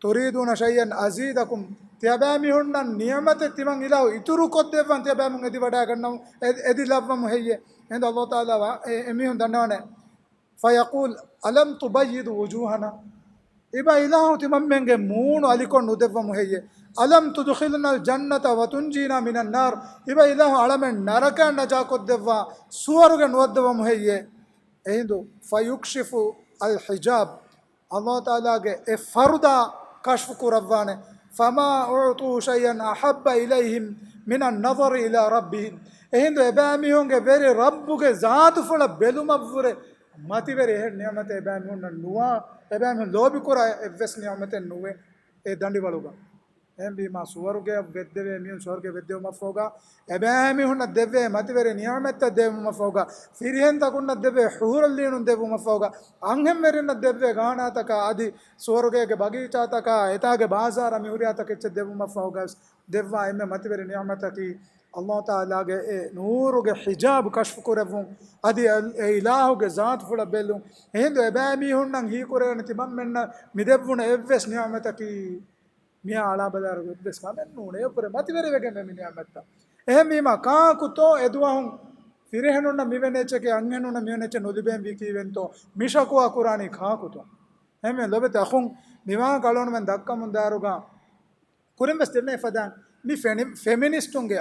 تريدون شيئا أزيدكم، ތިޔަބައިމީހުންނަށް ނިޢުމަތެއް ތިމަން އިލާހު އިތުރުކޮށްދެއްވަން، ތިޔަބައިމީހުން އެދިވަޑައިގަންނަވަން، އެ-، އެދިލައްވަމު ހެއްޔޭ؟ އެހިނދު ﷲ ތަޢާލާ ވަ-، އެ-، އެމީހުން ދަންނަވާނެ، فيقول ألم تبيض وجوهنا، އިބަ އިލާހު ތިމަންމެންގެ މޫނު އަލިކޮށް ނުދެއްވަމު ހެއްޔޭ؟ ألم تدخلنا الجنة وتنجينا من النار، އިބަ އިލާހު އަޅަމެން ނަރަކައިން ނަޖާކޮށްދެއްވާ ސުވަރުގެ ނުވައްދަވަމު ހެއްޔޭ؟ އެހިނދު، فيكشف الحجاب، ﷲ ތަޢާލާގެ އެ ފަރުދާ ކަޝްފު ކުރައްވާނެ، فما أعطوا شيئا أحب إليهم من النظر إلى ربهم، އެހިނދު އެބައިމީހުންގެ ވެރި ރައްބުގެ ޒާތުފުޅަށް ބެލުމަށްވުރެ މަތިވެރި އެހެން ނިޢުމަތެއް އެބައިމީހުންނަށް ނުވާ، އެބައިމީހުން ލޯބިކުރާ އެއްވެސް ނިޢުމަތެއް ނުވޭ އެ ދަނޑިވަޅުގަ. އެހެންވީމާ، ސުވަރުގެއަށް ވެއްދެވޭ މީހުން ސުވަރުގެ ވެއްދެވުމަށްފަހުގަ، އެބައިމީހުންނަށް ދެއްވޭ މަތިވެރި ނިޢުމަތްތައް ދެއްވުމަށްފަހުގަ، ފިރިހެންތަކުންނަށް ދެއްވޭ ޙޫރަލްޢީނުން ދެއްވުމަށްފަހުގަ، އަންހެންވެރިންނަށް ދެއްވޭ ގާނާތަކާ އަދި ސުވަރުގޭގެ ބަގީޗާތަކާ އެތާގެ ބާޒާރަށް މިހުރިހާ ތަކެއްޗެއް ދެއްވުމަށްފަހުގަ ދެއްވާ އެންމެ މަތިވެރި ނިޢުމަތަކީ، ﷲ ތަޢާލާގެ އެ ނޫރުގެ ޙިޖާބު ކަޝްފު ކުރެއްވުން، އަދި އެ، އެ އިލާހުގެ ޒާތުފުޅަށް ބެލުން. އެހިނދު އެބައިމީހުންނަށް ހީކުރެވެން ތިމަންމެންނަށް މިދެއްވުނު އެއްވެސް ނިޢުމަތަކީ، މިއާ އަޅާބަލާއިރު އެއްވެސް ކަމެއް ނޫނޭ. އެއަށްވުރެ މަތިވެރިވެގެން މި ނިޢުމަތްތައް. އެހެންވީމާ، ކާކުތޯ އެދުވަހުން ފިރިހެނުންނަށް މިވެނި އެއްޗެކޭ، އަންހެނުންނަށް މިވެނި އެއްޗެއް ނުލިބޭން ވީ ކީއްވެންތޯ؟ މި ޝަކުވާ ކުރާނީ ކާކުތޯ؟ އެހެންވެ ލޮބެތި އަޚުން، މިވާހަކަ އަޅުގަނޑުމެން ދައްކަމުން ދާއިރުގަ ކުރިން ވެސް ދެންނެވި ފަދައިން މި ފެނި-، ފެމިނިސްޓުންގެ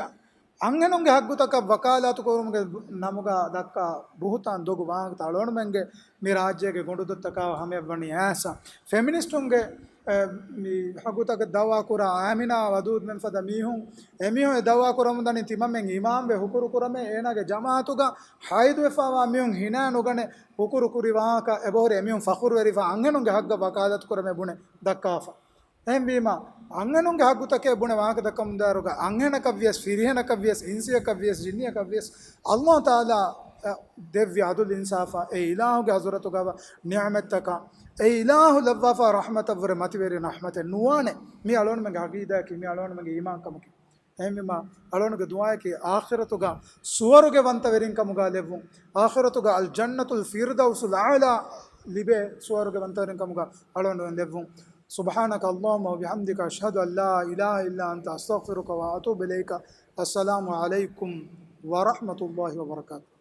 އަންހެނުންގެ ހައްގުތަކަށް ވަކާލާތު ކުރުމުގެ ނަމުގަ ދައްކާ ބުހުތާން ދޮގު ވާހަކަތައް އަޅުގަނޑުމެންގެ މި ރާއްޖޭގެ ގޮނޑުދޮށްތަކާ ހަމަޔަށް ވަނީ އައިސް. ފެމިނިސްޓުންގެ، އެ، މި ހައްގުތަކަށް ދައުވާ ކުރާ އާމިނާ ވަދޫދުމެން ފަދަ މީހުން، އެމީހުން އެ ދައުވާ ކުރަމުން ދަނީ ތިމަންމެން އިމާމްވެ ހުކުރު ކުރަމޭ، އޭނާގެ ޖަމާއަތުގަ ހައިދުވެފައިވާ މީހުން ހިނައި ނުގަނެ ހުކުރު ކުރި ވާހަކަ އެބަހުރި އެމީހުން ފަޚުރުވެރިވާ އަންހެނުންގެ ހައްގަށް ވަކާލާތު ކުރަމޭ ބުނެ ދައްކާފަ. އެހެންވީމާ، އަންހެނުންގެ ހައްގުތަކޭ ބުނެ ވާހަކަ ދައްކަމުންދާއިރުގަ، އަންހެނަކަށްވިޔަސް، ފިރިހެނަކަށްވިޔަސް، އިންސިއަކަށްވިޔަސް، ޖިންނިއަކަށްވިޔަސް، ﷲ ތަޢާލާ، އަ، ދެއްވި އަދުލު އިންސާފާ، އެ އިލާހުގެ ޙަޟްރަތުގަ ނިޢުމަތްތަކާ، އެ އިލާހު ލައްވާފާ ރަޙްމަތަށްވުރެ މަތިވެރި ރަޙްމަތެއް ނުވާނެ. މީ އަޅުގަނޑުމެންގެ ޢަޤީދާއަކީ، މީ އަޅުގަނޑުމެންގެ އީމާންކަމަކީ. އެހެންވީމާ، އަޅުގަނޑުގެ ދުޢާއަކީ އާޚިރަތުގަ ސުވަރުގެ ވަންތަވެރިންކަމުގަ ލެއްވުން، އާޚިރަތުގަ އަލްޖަންނަތުލް ފިރްދައުސުލް އަޢްލާ ލިބޭ ސުވަރުގެ ވަންތަވެރިންކަމުގަ އަޅުގަނޑުމެން ލެއްވުން. سبحانك اللهم وبحمدك، أشهد أن لا إله إلا أنت، أستغفرك وأتوب إليك. السلام عليكم ورحمة الله وبركاته.